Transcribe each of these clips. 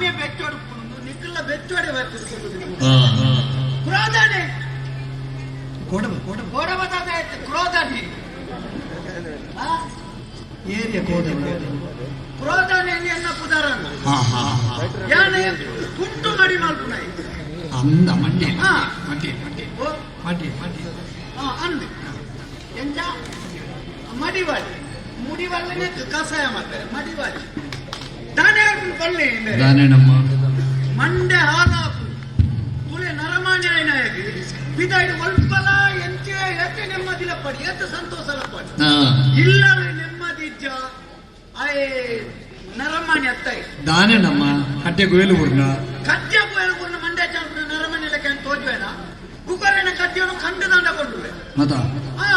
ಮಾಮೆ ಬೆಚ್ಚೋಡು ಪುಂಡು ನಿಕ್ಕಲ್ಲ ಬೆಚ್ಚೋಡೆ ಬರ್ತದೆ. ಕ್ರೋಧನೆ. ಕೋಡಬ ಕೋಡಬ. ಕೋಡಬದಾದ ಆಯ್ತು ಕ್ರೋಧನೆ. ಆ? ಏರಿಯ ಕೋಡಬ. ಕ್ರೋಧನೆ ಎನ್ನ ಪುದರನ್ನ. ಹಾ ಹಾ ಹಾ. ಯಾನೆ ಕುಂಟು ಮಡಿ ಮಲ್ಪುನೈ. ಅಂದ ಮಂಡ್ಯ. ಹಾ. ಮಂಡ್ಯ ಮಂಡ್ಯ. ಓ. ಮಂಡ್ಯ ಮಂಡ್ಯ. ಆ, ಅಂದು ಎಂಚ ಮಡಿವಾಳಿ ಮುಡಿವಲ್ಲನೆ ಕಷಾಯ ಮಾಡ್ತಾರೆ ಮಡಿವಾಳಿ ದಾನೆ ಪಲ್ಲೆ. ದಾನೇನಮ್ಮ? ಮಂಡೆ ಹಾಲಾಪು ತುಲೆ ನರಮಾನ್ಯ ಆಯ್ನಾಯಗಿ ಬಿದಾಯ್ಡು ಒಲ್ಪಲ ಎಂಚೆ ಏತೆ ನೆಮ್ಮದಿಲಪ್ಪಡಿ ಏತ ಸಂತೋಷಲಪ್ಪಡಿ. ಇಲ್ಲವೇ ನೆಮ್ಮದಿ ಇಜ್ಜ ಆಯೆ ನರಮಾನ್ಯ ಅತ್ತೈ. ದಾನೇನಮ್ಮ ಕಟ್ಟೆ ಗುಯಲು ಬುರ್ನ. ಕದ್ಯ ಪೋಯಲು ಮಂಡ್ಯ ಚಾಂಪಿನ ನರಮನೆ ಲೆಕ್ಕ ತೋಜುವೇನ ಕುಕರನ ಕದ್ಯನು ಕಂಡು ದಂಡ ಕೊಂಡುವೆ. ಮತ. ಹಾ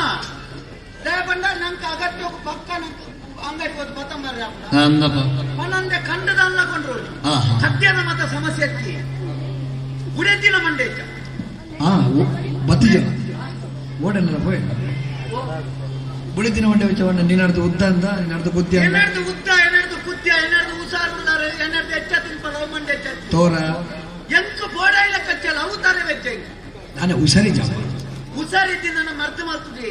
ದಯಪಂಡ ನಂಗೆ ಅಗತ್ಯ ಪಕ್ಕ ನಂಗೆ ಅಂಗಡಿ ಹೋದ್ ಬತ್ತಂಬರ್ರಿ ಅಪ್ಪ. ಅಂದಪ್ಪ. ಪನಂದೆ ಕಂಡು ದಂಡ ಕೊಂಡ್ರು. ಹಾ ಹಾ. ಕದ್ಯದ ಮತ ಸಮಸ್ಯೆ ಅತ್ತಿ ಉಡೆದಿನ ಮಂಡೇಚ. ಹಾ ಬತ್ತಿಜ ಓಡಲ್ಲ ಪೋಯ್ ಬುಳಿದಿನ ಮಂಡೆ വെച്ച ನಿನ್ನಡ್ದು ಉದ್ದ ಅಂದ ನಿನ್ನಡ್ದು ಬುದ್ಧಿ ಅಂದ. ಏನಾರ್ದು ಉದ್ದ ಏನಾರ್ದು ಕುದ್ಯ ಏನಾರ್ದು ಹುಷಾರುಲ್ಲಾರೆ ಏನಾರ್ದು ಹೆಚ್ಚ ತಿನ್ಪಲ್ಲ ಅವು ಮಂಡೆ ಹೆಚ್ಚ. ತೋರ. ಎಂಕ್ ಬೋಡಾಯಿಲ ಕಚ್ಚಲ್ಲ ಅವು ತಾರೆ ವೆಚ್ಚ. ನಾನೇ ಹುಷಾರಿ ಜಾಮ. ಹುಷಾರಿದ್ದಿ ನನ್ನ ಮರ್ದು ಮರ್ತದೆ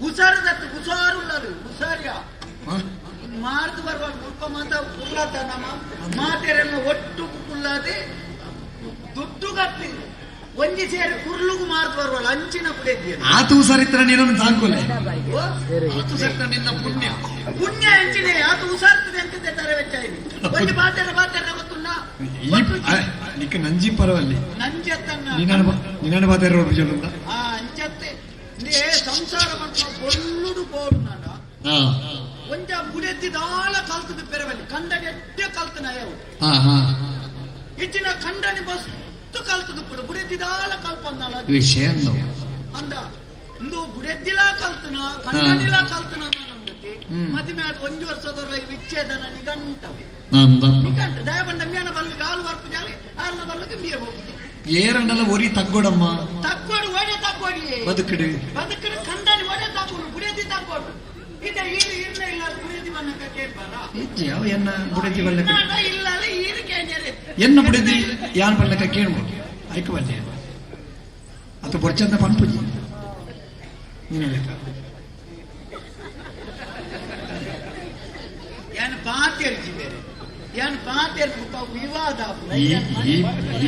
ಹುಷಾರದತ್ತು ಹುಷಾರುಳ್ಳರು ಹುಷಾರಿಯ ಮಾರ್ದು ಬರುವ ಮುಲ್ಪ ಮಾತ ಕುಲ್ಲತ ನಮ್ಮ ಮಾತೆರೆಲ್ಲ ಒಟ್ಟು ಕುಲ್ಲಾದೆ ದುಡ್ಡು ಕಟ್ಲಿ ಒಂಜಿ ಸೇರಿ ಕುರ್ಲುಗು ಮಾರ್ದು ಬರುವಲ್ಲ ಅಂಚಿನ ಕುಡಿದ್ಯ. ಆತ ಹುಷಾರಿತ್ರ ನೀನನ್ನು ಸಾಕೋಲೆ ಆತ ಹುಷಾರಿತ್ರ ನಿನ್ನ ಪುಣ್ಯ. ಪುಣ್ಯ ಅಂಚಿನೆ ಆತ ಹುಷಾರ್ತದೆ ಅಂತಿದ್ದೆ ತರ ವೆಚ್ಚ ಇದು ಒಂಜಿ ಬಾತೆರ ಬಾತೆರ ಗೊತ್ತುಂಡ. ಈ ನಿಕ್ಕ ನಂಜಿ ಪರವಲ್ಲಿ. ನಂಜತ್ತನ್ನ. ನಿನ್ನ ನಿನ್ನ ಬಾತೆರ ಚೊಲ್ಲುಂದ. ಆ ಅಂಚತ್ತೆ ಇಂದೇ ಸಂಸಾರ ಮಾಡ್ಕೊಂಡು ಬೊಳ್ಳುಡು ಬೋಡು ನಾಡ ಒಂಜ ಬುಡೆದ್ದಿದಾಳ ಕಲ್ತದ ಪೆರವಲ್ಲಿ ಕಂಡನಿ ಎಡ್ಡೆ ಕಲ್ತನ ಅಯ್ಯವು. ಹಾ ಹಾ. ಇಚ್ಚಿನ ಕಂಡನಿ ಬಸ್ತು ಕಲ್ತದ ಕೂಡ ಬುಡೆದ್ದಿದಾಳ ಕಲ್ಪಂದಾಳ. ವಿಷಯ. ಅಂದ ಇಂದು ಬುಡೆದ್ದಿಲ ಕಲ್ತನ ಕಂಡನಿಲ ಕಲ್ತನ ನನ್ನಂಗತಿ. ಮದಿಮೆ ಆದ ಒಂಜಿ ವರ್ಷದವರ ವಿಚ್ಛೇದನ ನಿಘಂಟ. ನಿಘಂಟ ದಯಬಂಡ ಮೇನ ಬಲ್ಲಿಗೆ ಹಾಲು ವರ್ಪು ಜಾಲಿ ಆರ್ನ ಬಲ್ಲಿಗೆ ಮೀಯ ಹೋಗುದು. ಏರಂಡಲ ಒರಿ ತಗ್ಗೋಡಮ್ಮ. ತಕ್ಕೋಡು ಒಡೆ ತಕ್ಕೋಡಿ. ಬದುಕಡು. ಬದುಕಡು ಕಂಡನಿ ಒಡೆ ತಕ್ಕೋಡು ಬುಡೆದಿ ತಕ್ಕೋಡು ಇದ ಈರು ಇರ್ನ ಇಲ್ಲ ಬುಡೆದಿ ಬನ್ನಕ ಕೇಳ್ಬಾರ. ಇಜ್ಜಿ ಅವ ಎನ್ನ ಬುಡೆದಿ ಬಲ್ಲಕ. ಇಲ್ಲ ಈರು ಕೇಳ್ಯಾರೆ. ಎನ್ನ ಬುಡೆದಿ ಯಾನ್ ಬಲ್ಲಕ ಕೇಳ್ಬೋದು ಐಕ ಬಲ್ಲೆ ಅದು ಬೊರ್ಚಂದ ಪನ್ಪುಜಿ ನೀನು ಲೆಕ್ಕ. ಯಾನ್ ಪಾತೆರ್ಜಿ ಬೇರೆ ಯಾನ್ ಪಾತೆರ್ ಬುಕ್ಕ ವಿವಾದ ಆಪುಂಡು. ಈ ಈ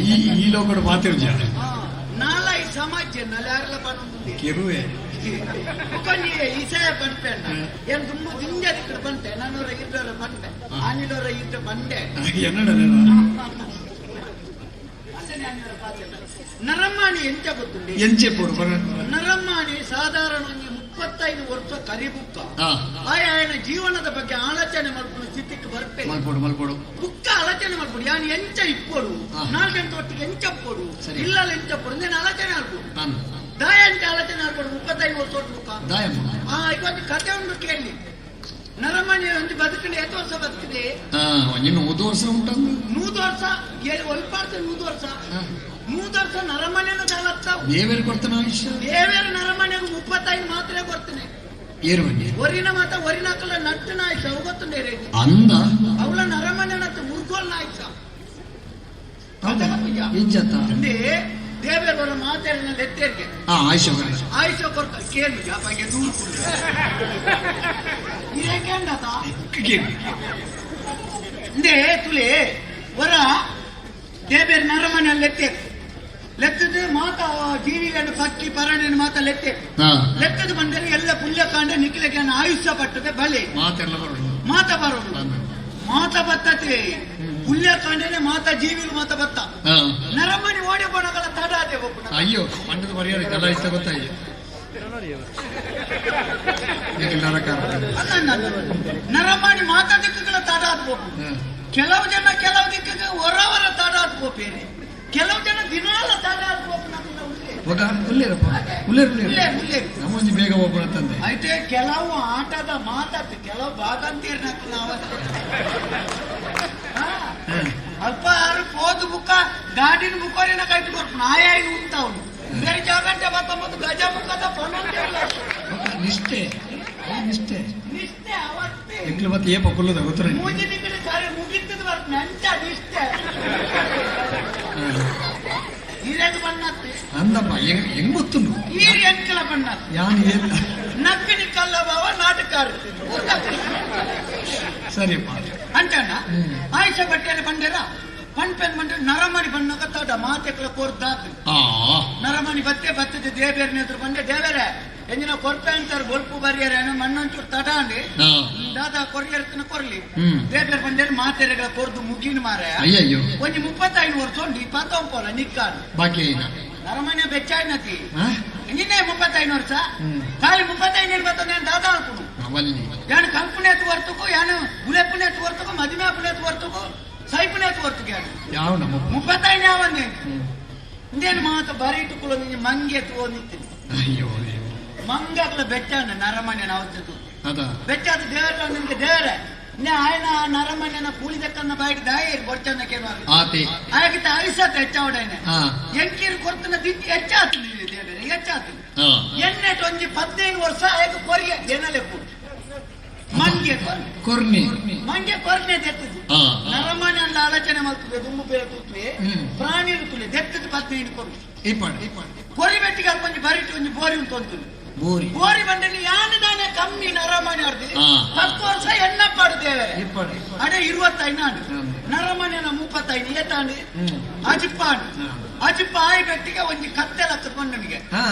ಈ ಈ ಲೋಕಡು ಮಾತಿರ್ಜ. ಹಾ, ನಾಲ ಈ ಸಮಾಜ ನಾಳೆ ಯಾರೆಲ್ಲ ಪನೊಂದು. ಕೆರುವೆ. ಬುಕ್ಕೊಂಜಿ ಇಸಯ ಪನ್ಪೆ ಏನ್ ತುಂಬ ದಿಂಜ ದಿಕ್ಕಡು ಬಂತೆ ನಾನೂರ ಇದ್ದವರ ಬಂತೆ ಆನಿಲೋರ ಇದ್ದ ಬಂಡೆ. ಎನ್ನಡ. ನರಮಾಣಿ ಎಂಚ ಗೊತ್ತುಂಡಿ. ಎಂಚೆ ಪೋಡು ಬರ. ನರಮಾಣಿ ಸಾಧಾರಣ ಒಂಜಿ 35 ವರ್ಷ ಕರಿಬುಕ್ಕ ಹಾ. ಆಯನ ಜೀವನದ ಬಗ್ಗೆ ಆಲೋಚನೆ ಮಲ್ಪುನ ಸ್ಥಿತಿಗೆ ಬರ್ಪೆ. ಮಲ್ಪೋಡು ಮಲ್ಪೋಡು. ಬುಕ್ಕ ಆಲೋಚನೆ ಮಲ್ಪೊಡು ಯಾನ್ ಎಂಚ ಇಪ್ಪೊಡು. ನಾಲ್ಕು ಗಂಟೆ ಒಟ್ಟಿಗೆ ಎಂಚ ಇಪ್ಪೊಡು. ಸರಿ. ಇಲ್ಲ ಎಂಚ ಇಪ್ಪೊಡು నేను ಆಲೋಚನೆ ಮಲ್ಪೊಡು. ನಾನು ದಾಯ ಎಂಚ ಆಲೋಚನೆ ಮಲ್ಪೊಡು 35 ವರ್ಷ ಒಟ್ಟು ಬುಕ್ಕ. ದಾಯಮ್ಮ. ಆ ಈಗ ಕತೆ ಉಂಟು ಕೇಳಿ ನರಮಣಿ ಒಂದು ಬದುಕಂಡು ಎಷ್ಟು ವರ್ಷ ಬದುಕಿದೆ? ಹಾ ಒಂಜಿನ 100 ವರ್ಷ ಉಂಟಂದು. 100 ವರ್ಷ ಏಳು ಒಲ್ಪಾಡ್ತ 100 ವರ್ಷ. 100 ವರ್ಷ ನರಮಣಿಯನ್ನು ದಾಲತ್ತಾವು. ದೇವರು ಕೊಡ್ತಾನ ಆಯುಷ್ಯ. ದೇವೇರ ನರಮಣಿಗೆ 35 ಮಾತ್ರ ಕೊಡ್ತಾನೆ. ಏರು ಬನ್ನಿ. ಒರಿನ ಮಾತ ಒರಿನಾಕಲ ನಟ್ಟು ನಾಯ್ಸ ಅವು ಗೊತ್ತುಂಡೇ. ಅಂದ. ಅವಳ ನರಮಣಿನ ಮುರ್ಗೋಲ್ ನಾಯ್ಸ. ಇಜ್ಜತ್ತ. ಅಂದೇ ದೇವೇರವರ ಮಾತೆಲ್ಲ ಲೆತ್ತೇರಿಗೆ. ಹಾ ಆಯುಷ್ಯ ಕೊಡ್ತಾನೆ. ಆಯುಷ್ಯ ಕೊಡ್ತ ಕೇಳಿ ಜಾಪಾಗೆ ದೂರ ಇದೇಕೇಂಡತ. ಇಂದೇ ತುಲೆ ವರ ದೇವೇರ್ ನರಮನೆ ಲೆತ್ತೆ ಲೆತ್ತದು ಮಾತ ಜೀವಿಗಳನ್ನು ಪಕ್ಕಿ ಪರಣೆಯನ್ನು ಮಾತ ಲೆತ್ತೆ. ಲೆತ್ತದು ಬಂದರೆ ಎಲ್ಲ ಪುಣ್ಯಕಾಂಡ ನಿಖಿಲಗೆ ಆಯುಷ್ಯ ಪಟ್ಟದೆ ಬಲೆ. ಮಾತೆಲ್ಲ ಬರೋದು. ಮಾತ ಬರೋದು ಮಾತ ಬತ್ತತೆ ಪುಣ್ಯಕಾಂಡನೆ ಮಾತ ಜೀವಿಲು ಮಾತ ಬತ್ತ. ನರಮಣಿ ಓಡಿ ಬೋಣಗಳ ತಡ ಅದೇ ಒಬ್ಬನ. ಅಯ್ಯೋ ಪಂಡದ ಪರಿಹಾರ ಎಲ್ಲ ಇಷ್ಟ ಗೊತ್ತಾಯ್ತು ನರಕಾರ. ಅಲ್ಲ, ಅಲ್ಲ, ಅಲ್ಲ. ನರಮಾಣಿ ಮಾತ ದಿಕ್ಕುಗಳ ತಡ ಆದ್ಬೋದು. ಕೆಲವು ಜನ ಕೆಲವು ದಿಕ್ಕಿಗೆ ಹೊರವರ ತಡ ಆದ್ಬೋಪೇನೆ ಕೆಲವು ಜನ ದಿನಾಲ ತಡ ಆದ್ಬೋಪು ನಮ್ಮನ್ನ ಉಳ್ಳೇ. ಒಗ ಉಳ್ಳೇರಪ್ಪ ಉಳ್ಳೇರು. ಉಳ್ಳೇರು, ಉಳ್ಳೇರು. ಉಳ್ಳೇರು. ನಮ್ಮೊಂಜಿ ಬೇಗ ಹೋಗೋಣ ತಂದೆ. అయితే ಕೆಲವು ಆಟದ ಮಾತಾಡ್ತು ಕೆಲವು ಬಾಗಂತೀರ್ నాకు ಅಲ್ಪ ಆರು ಪೋದು ಬುಕ್ಕ ಗಾಡಿನ ಬುಕ್ಕೋರಿನ ಕೈಟ್ ಕೊರ್ಪು ನಾಯ ಉಂಟಾವನು ಬೇರೆ ಜಾಗಂಟೆ ಬತ್ತಂಬತ್ತು ಗಜ ಮುಖದ ಪನ್ನೊಂದು. ನಿಷ್ಠೆ ಅವು ನಿಷ್ಠೆ. ನಿಷ್ಠೆ ಅವತ್ತೇ. ಎಂಕ್ಲು ಮತ್ತೆ ಏಪ ಕುಲ್ಲದ ಗೊತ್ತಿರ. ಮೂಜಿ ದಿಕ್ಕಡೆ ಸಾರಿ ಮುಗಿತದ ಬರ್ತ ನಂಚ ನಿಷ್ಠೆ. ಪಣ್ಣತ್ತೆ. ಅಂದಪ್ಪ, ಹೆಂಗ್ ಗೊತ್ತುಂಡು? ಈರ್ ಎಂಕಲ ಪಣ್ಣ. ಯಾನ್ ಏನ್? ನಕ್ಕಿನಿ ಕಲ್ಲ ಬಾವ ನಾಟಕಾರ. ಸರಿಯಪ್ಪ. ಅಂಚಣ್ಣ. ಆಯುಷ ಬಟ್ಟೆಯಲ್ಲಿ ಬಂಡೆರ ಪಣ್ಪೆನ್ ಬಂಡೆ ನರಮಣಿ ಬಣ್ಣಕ ತೋಟ ಮಾತೆಕ್ಲ ಕೊರ್ದಾತು. ನರಮಣಿ ಬತ್ತೆ ಬತ್ತದ ದೇಬೇರ್ನ ಎದುರು ಬಂಡೆ, ದೇವೇರೆ ಎಂಜಿನ ಕೊರ್ಪೆ ಅಂತಾರೆ, ಬೊಲ್ಪು ಬರ್ಯಾರ ಮಣ್ಣೊಂಚೂರು ತಡ ಅಂಡಿ. ದಾದಾ ಕೊರಿಯರ್ತನ ಕೊರ್ಲಿ. ದೇಬೇರ್ ಬಂಡೇರು ಮಾತೆರೆಗಳ ಕೊರ್ದು ಮುಗಿನ ಮಾರ. ಅಯ್ಯಯ್ಯೋ. ಒಂಜಿ 35 ವರ್ಷ ಉಂಡು ಪತ್ತೊಂಪೋಲ ನಿಕ್ಕಾಡು. ಬಾಕಿ ಐನ. ನರಮನೆ ಬೆಚ್ಚಾಯ್ನತಿ. ಹಾ? ನಿನ್ನೆ 35 ವರ್ಷ. ಖಾಲಿ 35 ಬತ್ತದ ದಾದಾ ಅನ್ಕುಡು. ಅವಲ್ಲಿ. ಯಾನು ಕಂಪನಿ ವರ್ತಕು, ಯಾನು ಗುಲೆಪ್ಪನೇ ವರ್ತಕು, ಮದುವೆ ವರ್ತಕು, ಸೈಪುನೇ ವರ್ತಕು ಯಾನು. ಯಾವ ನಮ್ಮ 35 ಯಾವಂದೆ ಇಂದೇನು ಮಾತ ಬರೀಟು ಕುಲ ಮಂಗೆ ತೋನಿತ್ತೀನಿ. ಅಯ್ಯೋ ಅಯ್ಯೋ. ಮಂಗಗಳ ಬೆಟ್ಟಾಣ ನರಮನೆ ಅವತ್ತು. ಅದ. ಬೆಟ್ಟಾದ ದೇವರ ನಿಮ್ಗೆ ದೇವರೇ ಇನ್ನ ಆಯನ ನರಮನೆನ ಕೂಲಿ ದಕ್ಕನ್ನ ಬಾಯಿಗೆ ದಾಯ ಬೊಚ್ಚನ್ನ ಕೇಳುವ. ಆತೆ. ಆಗಿತ್ತ ಐಸತ್ ಹೆಚ್ಚಾವಡೇನೆ. ಎಂಕೀರ್ ಕೊರ್ತನ ದಿಕ್ಕಿ ಹೆಚ್ಚಾತು ನೀವು ದೇವರೇ ಹೆಚ್ಚಾತು. ಎನ್ನೆಟ್ ಒಂಜಿ 15 ವರ್ಷ ಆಯ್ತು ಕೊರಿಗೆ ಏನಲೆಪ್ಪು ಮಂಗೆ ಕೊರ್ ಕೊರ್ನಿ. ಮಂಗೆ ಕೊರ್ನೆ ದೆತ್ತದು. ನರಮನೆ ಅಲ್ಲ ಆಲೋಚನೆ ಮಾಡ್ತದೆ ದುಂಬು ಬೇರೆ ತೂತ್ವೆ. ಪ್ರಾಣಿ ತುಲೆ ದೆತ್ತದ 15 ಕೊರು. ಈ ಪಾಡು. ಕೊರಿ ಬೆಟ್ಟಿಗೆ ಅಲ್ಪ ಒಂಜಿ ಬರಿಟ್ ಒಂಜಿ ಬೋರಿ ಉಂಟು ಅಂತು. ಬೋರಿ. ಬೋರಿ ಬಂಡಲಿ ಯಾನು ದಾನೆ ಕಮ್ಮಿ ನರಮನೆ ಅರ್ದಿ. 10 ವರ್ಷ ಎಣ್ಣಪ್ಪಾಡು ದೇವರೇ. ಈ ಪಾಡು. ಅಡೆ 25 ಆಂಡು. ನರಮನೆನ 35 ಏತಾಂಡು? ಅಜಿಪ್ಪಾಂಡು. ಅಜಿಪ್ಪ ಆಯಿ ಬೆಟ್ಟಿಗೆ ಒಂಜಿ ಕತ್ತೆ ಲಕ್ಕ ಕೊಂಡನಿಗೆ.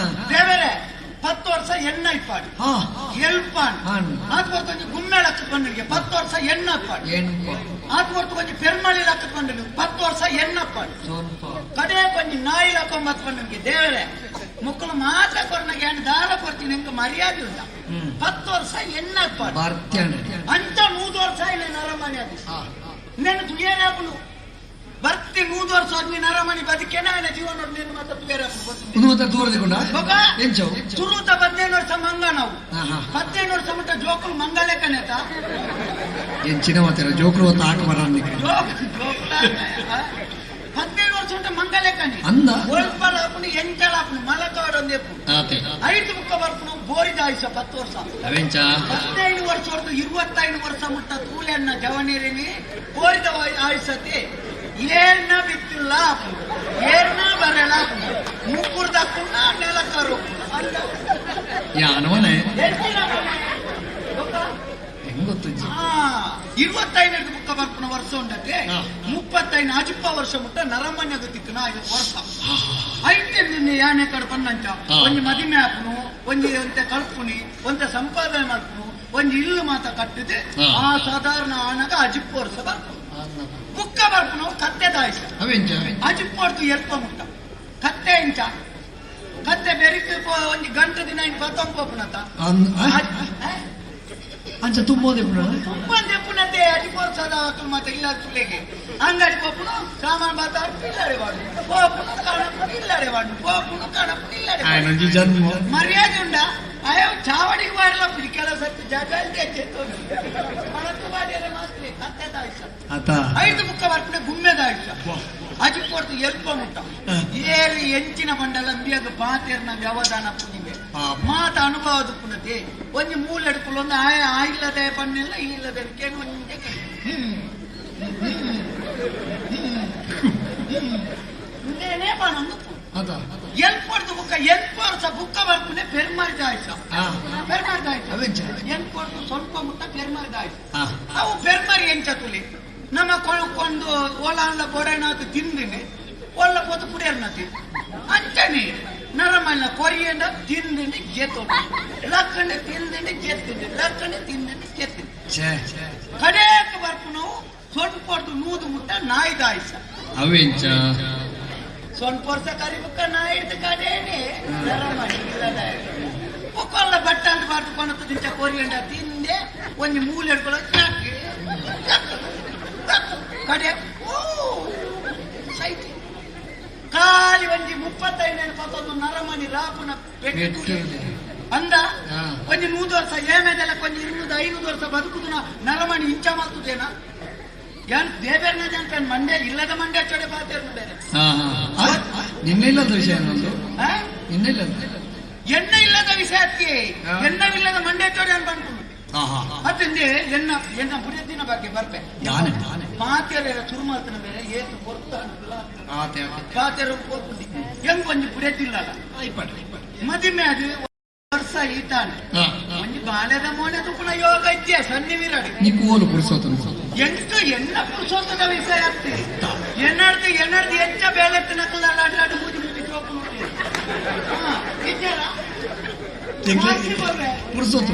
ದೇವರೇ 10 ವರ್ಷ ಎಣ್ಣ ಇಪ್ಪಾಡು. ಎಲ್ಪಾಂಡು. ಆತ್ ಹೊರ್ತು ಒಂಜಿ ಗುಮ್ಮೆ ಲಕ್ಕ ಕೊಂಡನಿಗೆ 10 ವರ್ಷ ಎಣ್ಣ ಇಪ್ಪಾಡು. ಏನ್ಪ. ಆತ್ ಹೊರ್ತು ಒಂಜಿ ಪೆರ್ಮಳಿ ಲಕ್ಕ ಕೊಂಡನಿಗೆ 10 ವರ್ಷ ಎಣ್ಣಪ್ಪಾಡು. ಸ್ವಲ್ಪ. ಕಡೆ ಕೊಂಜಿ ನಾಯಿ ಲಕ್ಕೊಂಬತ್ತು ಕೊಂಡನಿಗೆ ದೇವರೇ ಮುಕ್ಕಳು ಮಾತ್ರ ಕೊರ್ನಗೆ ಏನು ದಾರ ಕೊಡ್ತೀನಿ ಎಂಕ ಮರ್ಯಾದೆ ಉಂಟ. 10 ವರ್ಷ ಎಣ್ಣ ಇಪ್ಪಾಡು. ಬಾರ್ತ್ಯಾಣ. ಅಂಚ 100 ವರ್ಷ ಇಲ್ಲ ನರಮನೆ ಅದು. నేను తుయ్యరాకును ಬರ್ತಿ 100 ವರ್ಷ ಹೋದ್ನಿ ನರಮನಿ ಬದುಕೇನ ఆయన ಜೀವನ ನಿನ್ನ ಮಾತ್ರ ತುಯ್ಯರಾಕು. ಒಂದು ಮಾತ್ರ ದೂರದಿಕೊಂಡ. ಬೊಕ ಎಂಚವು? ಸುರುತ 15 ವರ್ಷ ಮಂಗ ನಾವು. ಹಾ, ಹಾ. 15 ವರ್ಷ ಮುಟ್ಟ ಜೋಕುಲು ಮಂಗಲೇಕನೇತ. ಏನ್ ಚಿನ್ನ ಮಾತಾರ ಜೋಕ್ರು ಹೊತ್ತು ಆಟ ಬರಾನ್ನಿಕ್ಕೆ. ಜೋಕ್ ಜೋಕುಲ 15 ವರ್ಷ ಮುಟ್ಟ ಮಂಗಲೇಕನೆ. ಅಂದ. ಒಲ್ಪಲಾಪುನಿ ಎಂಚಲಾಪುನಿ ಮಲಕಾಡೊಂದೇಪು. ಆತೆ. ಐದು ಮುಕ್ಕ ಬರ್ಪುನು ಬೋರಿದ ಆಯುಷ 10 ವರ್ಷ. ಅವೆಂಚ. 15 ವರ್ಷ ಹೊರತು 25 ವರ್ಷ ಮುಟ್ಟ ತೂಲೆಣ್ಣ ಜವನೀರಿನಿ ಕೋರಿದ ಆಯುಷತೆ ಏರ್ನ ಬಿತ್ತಿಲ್ಲ, ಏರ್ನ ಬರಲ್ಲ, ಮುಕ್ಕುರ್ದಕ್ಕುಣ್ಣ ನೆಲಕರು ಅಂದ. ಯಾನವನೇ. ಎಷ್ಟಿನ ಗೊತ್ತಾ? ಹೆಂಗ್ ಗೊತ್ತುಜ್ಜಿ? 25 ಬುಕ್ಕ ಬರ್ಪುನ ವರ್ಷ ಉಂಡತೆ. 35 ಅಜಿಪ್ಪ ವರ್ಷ ಮುಟ್ಟ ನರಮನ್ಯಗ ತಿಕ್ಕನ ವರ್ಷ ಐತೆ. ನಿನ್ನೆ ಯಾನೆ ಕಡೆ ಪನ್ನಂಚ. ಒಂಜಿ ಮದಿಮೆ ಆಪುನು, ಒಂಜಿ ಒಂತೆ ಕಲ್ಪುನಿ, ಒಂತೆ ಸಂಪಾದನೆ ಮಾಡ್ಪುನು, ಒಂಜಿ ಇಲ್ಲು ಮಾತ ಕಟ್ಟಿದೆ. ಆ ಸಾಧಾರಣ ಆನಗ ಅಜಿಪ್ಪ ವರ್ಷ ಬರ್ಪುನು ಬುಕ್ಕ ಬರ್ಪುನು ಕತ್ತೆ ದಾಯಿಸ. ಅವೆಂಚ. ಅಜಿಪ್ಪೊಡ್ದು ಎಲ್ಪ ಮುಟ್ಟ ಕತ್ತೆ ಇಂಚ ಕತ್ತೆ ಬೆರಿಕ್ ಒಂಜಿ ಗಂಟೆ ದಿನ ಇನ್ ಪತ್ತೊಂಪುನತ. ಅಂಚ ತುಂಬೋದೆ ಪುನಃ. ತುಂಬ ದೆಪ್ಪುನತೆ ಅಜಿಪೋರ್ಸದ ಮಾತ ಇಲ್ಲ ತುಲೆಗೆ ಅಂಗಡಿ ಪೋಪುನು ಸಾಮಾನ್ ಬಾತ ಇಲ್ಲಾಡೆ ವಾಡು ಪೋಪುನು ಕಾಣಪುನು ಇಲ್ಲಾಡೆ ವಾಡು ಪೋಪುನು ಕಾಣಪುನು ಇಲ್ಲಾಡೆ ವಾಡು. ఆయనೊಂಜಿ ಜನ್ಮ. ಮರ್ಯಾದೆ ಉಂಡ ಅಯ್ಯೋ ಚಾವಡಿಗೆ ಬಾರಲ್ಲ ಪುಡಿ ಕೆಲವು ಸತ್ತು ಜಾಗ ಮಣತ್ತು ಬಾಡಿಯರೆ ಮಾಸ್ತ್ರಿ ಕತ್ತೆ ದಾಯಿಸ. ಆತ. ಐದು ಮುಕ್ಕ ಬರ್ಪುನೆ ಗುಮ್ಮೆದ ಆಯುಷ ಅಜಿಪೋರ್ತು ಎಲ್ಪ ಮುಟ್ಟ ಏರು ಎಂಚಿನ ಬಂಡಲ ಅಂಬಿಯಾಗ ಬಾತೇರ್ನ ವ್ಯವಧಾನ ಪುನಿವೆ. ಪಾಪ. ಮಾತ ಅನುಭವದ ಪುನತೆ ಒಂಜಿ ಮೂಲೆಡ್ಕುಲು ಒಂದು ಆಯ ಆ ಇಲ್ಲದೆ ಪನ್ನಿಲ್ಲ ಈ ಇಲ್ಲದೆ ಕೇನು ಒಂಜೆ ಕೈ. ಹ್ಮ್ ಹ್ಮ್ ಹ್ಮ್ ಹ್ಮ್ ಇಂದೇನೇ ಪನೊಂದು ಪು. ಆತ. ಎಲ್ಪೊಡ್ದು ಬುಕ್ಕ ಎಲ್ಪ ವರ್ಷ ಬುಕ್ಕ ಬರ್ಪುನೆ ಪೆರ್ಮರಿದ ಆಯುಷ. ಪೆರ್ಮರಿದ ಆಯುಷ. ಅವೆಂಚ. ಎಲ್ಪೊಡ್ದು ಸ್ವಲ್ಪ ಮುಟ್ಟ ಪೆರ್ಮರಿದ ಆಯುಷ. ಅವು ಪೆರ್ಮರಿ ಎಂಚ ತುಲಿ ನಮ್ಮ ಕೊಂಡು ಓಲಾಂಡ ಬೊಡೆನಾತು ತಿಂದಿನಿ ಒಳ್ಳ ಪೊತ್ತು ಪುಡಿಯರ್ನತಿ ಅಂಚನೆ ನರಮಲ್ಲ ಕೊರಿಯಂಡ ತಿಂದಿನಿ ಗೆತ್ತು ಲಕ್ಕಂಡೆ ತಿಂದಿನಿ ಗೆತ್ತಿನಿ ಲಕ್ಕಂಡೆ ತಿಂದಿನಿ ಗೆತ್ತಿನಿ. ಛೇ. ಕಡೇಕ ಬರ್ಪು ನಾವು ಸೊಂಪೊಡ್ದು ನೂದು ಮುಟ್ಟ ನಾಯಿದ ಆಯ್ಸ. ಅವೆಂಚ. ಸೊಂಪ ವರ್ಷ ಕರಿಬುಕ್ಕ ನಾಯಿಡ್ದು ಕಡೇನೆ ನರಮಣಿ ಇಲ್ಲದ ಒಕ್ಕೊಲ್ಲ ಬಟ್ಟ ಅಂತ ಬಾರ್ದು ಕೊಣತು ದಿಂಚ ಕೊರಿಯಂಡ ತಿಂದೆ ಒಂಜಿ ಮೂಲೆ ಹಿಡ್ಕೊಳ್ಳೋ ಚಾಕಿ ಕಡೆ ಓ ಸೈತಿ ಖಾಲಿ ಒಂಜಿ 35 ಪತ್ತೊಂದು ನರಮಣಿ ರಾಪುನ ಪೆಟ್ಟು ಪೆಟ್ಟು. ಅಂದ. ಒಂಜಿ 100 ವರ್ಷ ಏಮೇದೆಲ್ಲ ಒಂಜಿ 200 500 ವರ್ಷ ಬದುಕುದುನ ನರಮಣಿ ಇಂಚ ಮಾಡ್ತದೇನ ಏನ್ ದೇವೇರ್ನ ಜನ ಮಂಡೆ ಇಲ್ಲದ ಮಂಡೆ ಚೊಡೆ ಬಾತೇರ್ ಬೇರೆ. ಹಾ ಹಾ ನಿನ್ನೆ ಇಲ್ಲದ ವಿಷಯ ನಂದು. ಆ? ನಿನ್ನೆ ಇಲ್ಲದ. ಎಣ್ಣೆ ಇಲ್ಲದ ವಿಷಯಕ್ಕೆ. ಎಣ್ಣವಿಲ್ಲದ ಮಂಡೆ ಚೊಡೆ ಅಂತ ಅನ್ಕೊಂಡು. ಅತ್ತಂದೆ ಎನ್ನ ಎನ್ನ ಬುಡದಿನ ಬಗ್ಗೆ ಬರ್ಪೆ. ದಾನೆ ದಾನೆ. ಪಾತೆರ ಸುರುಮಾತನ ಮೇಲೆ ಏತು ಕೊರ್ತ ಆತೆ ಆತೆ. ಪಾತೆರ ಹೋಗ್ಬಿಟ್ಟು ಹೆಂಗ್ ಒಂಜಿ ಬುಡದಿಲ್ಲಲ್ಲ. ಆಯ್ಪಾಟ. ಮದಿಮೆ ಅದು ವರ್ಷ ಈತಾನೆ ಒಂಜಿ ಬಾಳೆದ ಮೋನೆ ತುಪ್ಪುನ ಯೋಗ ಇದ್ಯ ಸನ್ನಿವಿರಡಿ. ನಿಕ್ಕು ಓಲು ಪುರುಸೋತನು? ಎಂತ ಎನ್ನ ಪುರುಷೋತ್ತದ ವಿಷಯ ಆಗ್ತದೆ. ಎನ್ನಡ್ದು ಎನ್ನಡ್ದು ಎಂಚ ಬೇಲೆತ್ತು ನಕಲ ಆಡಿ ಮೂಜಿ ಮೂಜಿ ಚೋಕು ನೋಡಿ. ಹಾ, ಇದ್ದಾರಾ? ಸಾಕ್ಷಿ ಬರ್ರೆ. ಪುರುಸೋತು.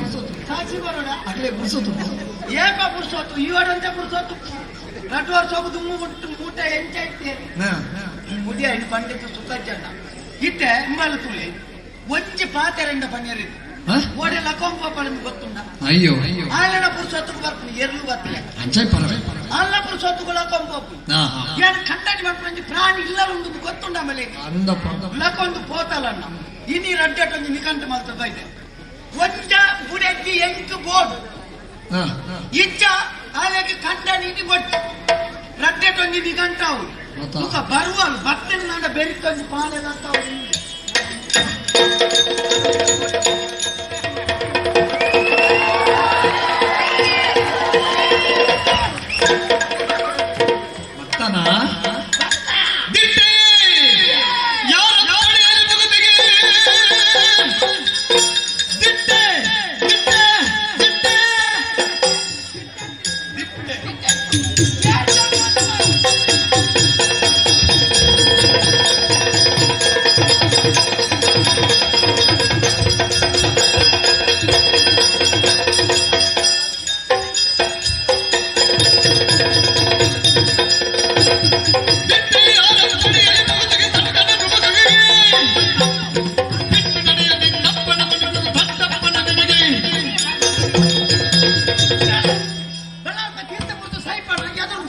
ಸಾಕ್ಷಿ ಬರೋಡ. ಅಗಲೇ ಪುರುಸೋತು. ಏಕ ಪುರುಷೋತ್ತು ಇವಡಂತೆ ಪುರುಷೋತ್ತು ರಟ್ಟು ವರ್ಷ ದುಮ್ಮು ಮುಟ್ಟು ಮೂಟ ಎಂಚ ಇತ್ತೇನೆ. ಮುಡಿ ಐದು ಪಂಡಿತ ಸುಖ ಜನ ಇತ್ತೆ ಇಂಬಾಲ ತುಳಿ ಒಂಜಿ ಪಾತೆರೆಂಡ ಪನ್ಯರಿದ್ದು ಓಡೆ ಲಕೊಂಬ ಪಡೆದು ಗೊತ್ತುಂಡ. ಅಯ್ಯೋ ಅಯ್ಯೋ. ಆಲನ ಪುರುಷೋತ್ತಕ್ಕೆ ಬರ್ತೀನಿ ಎರ್ಲು ಬರ್ತಿಲ್ಲ. ಅಂಚೆ ಪರ. ಅಲ್ಲ ಪುರುಷೋತ್ತುಗಳ ಲಕೊಂಬ ಏನು ಕಂಡನಿ ಮಾಡ್ಕೊಂಡು ಪ್ರಾಣಿ ಇಲ್ಲ ಉಂಟು ಗೊತ್ತುಂಡ. ಆಮೇಲೆ ಅಂದಪ್ಪ. ಲಕೊಂದು ಪೋತಲನ್ನ ಇನಿ ರಡ್ಡಟೊಂದು ನಿಕಂಟ ಮಲ್ತದ ಇದೆ ಒಂಜ ಬುಡೆದ್ದಿ ಎಂಕ್ ಬೋರ್ಡ್ ಇಜ್ಜ ಆಲೆಗೆ ಕಂಡ ನೀನಿ ಬೊಟ್ಟು ರಡ್ಡಟೊಂದು ನಿಗಂಟಾವು. ಗೊತ್ತಾ? ಮುಖ ಬರುವಲು ಬರ್ತೇನೆ ನಾಡ ಬೆರಿತೊಂದು ಪಾನೆ ಅಂತಾವು. ಮತ್ತನ ದಿಟ್ಟೆ ಯಾರ ದಾಳಿಯಲ್ಲಿ ಮುಗುದಿಗೆ ದಿಟ್ಟೆ ದಿಟ್ಟೆ ದಿಟ್ಟೆ. ದಿಟ್ಟೆ ಯಾರ ದಾಳಿಯಲ್ಲಿ ಮುಗುದಿಗೆ ತಟ್ಟನೆ ಮುಗುದಿಗೆ ಬಿಟ್ಟು ನಡೆಯ ನಿನ್ನಪ್ಪನ ಮನದ ದಟ್ಟಪ್ಪನ ನಿನಗೆ. ಬಲಾರ್ಥ ಕೀರ್ತಿ ಪುರ್ತು ಸಾಯ್ಪಾಡ ಎದುರು.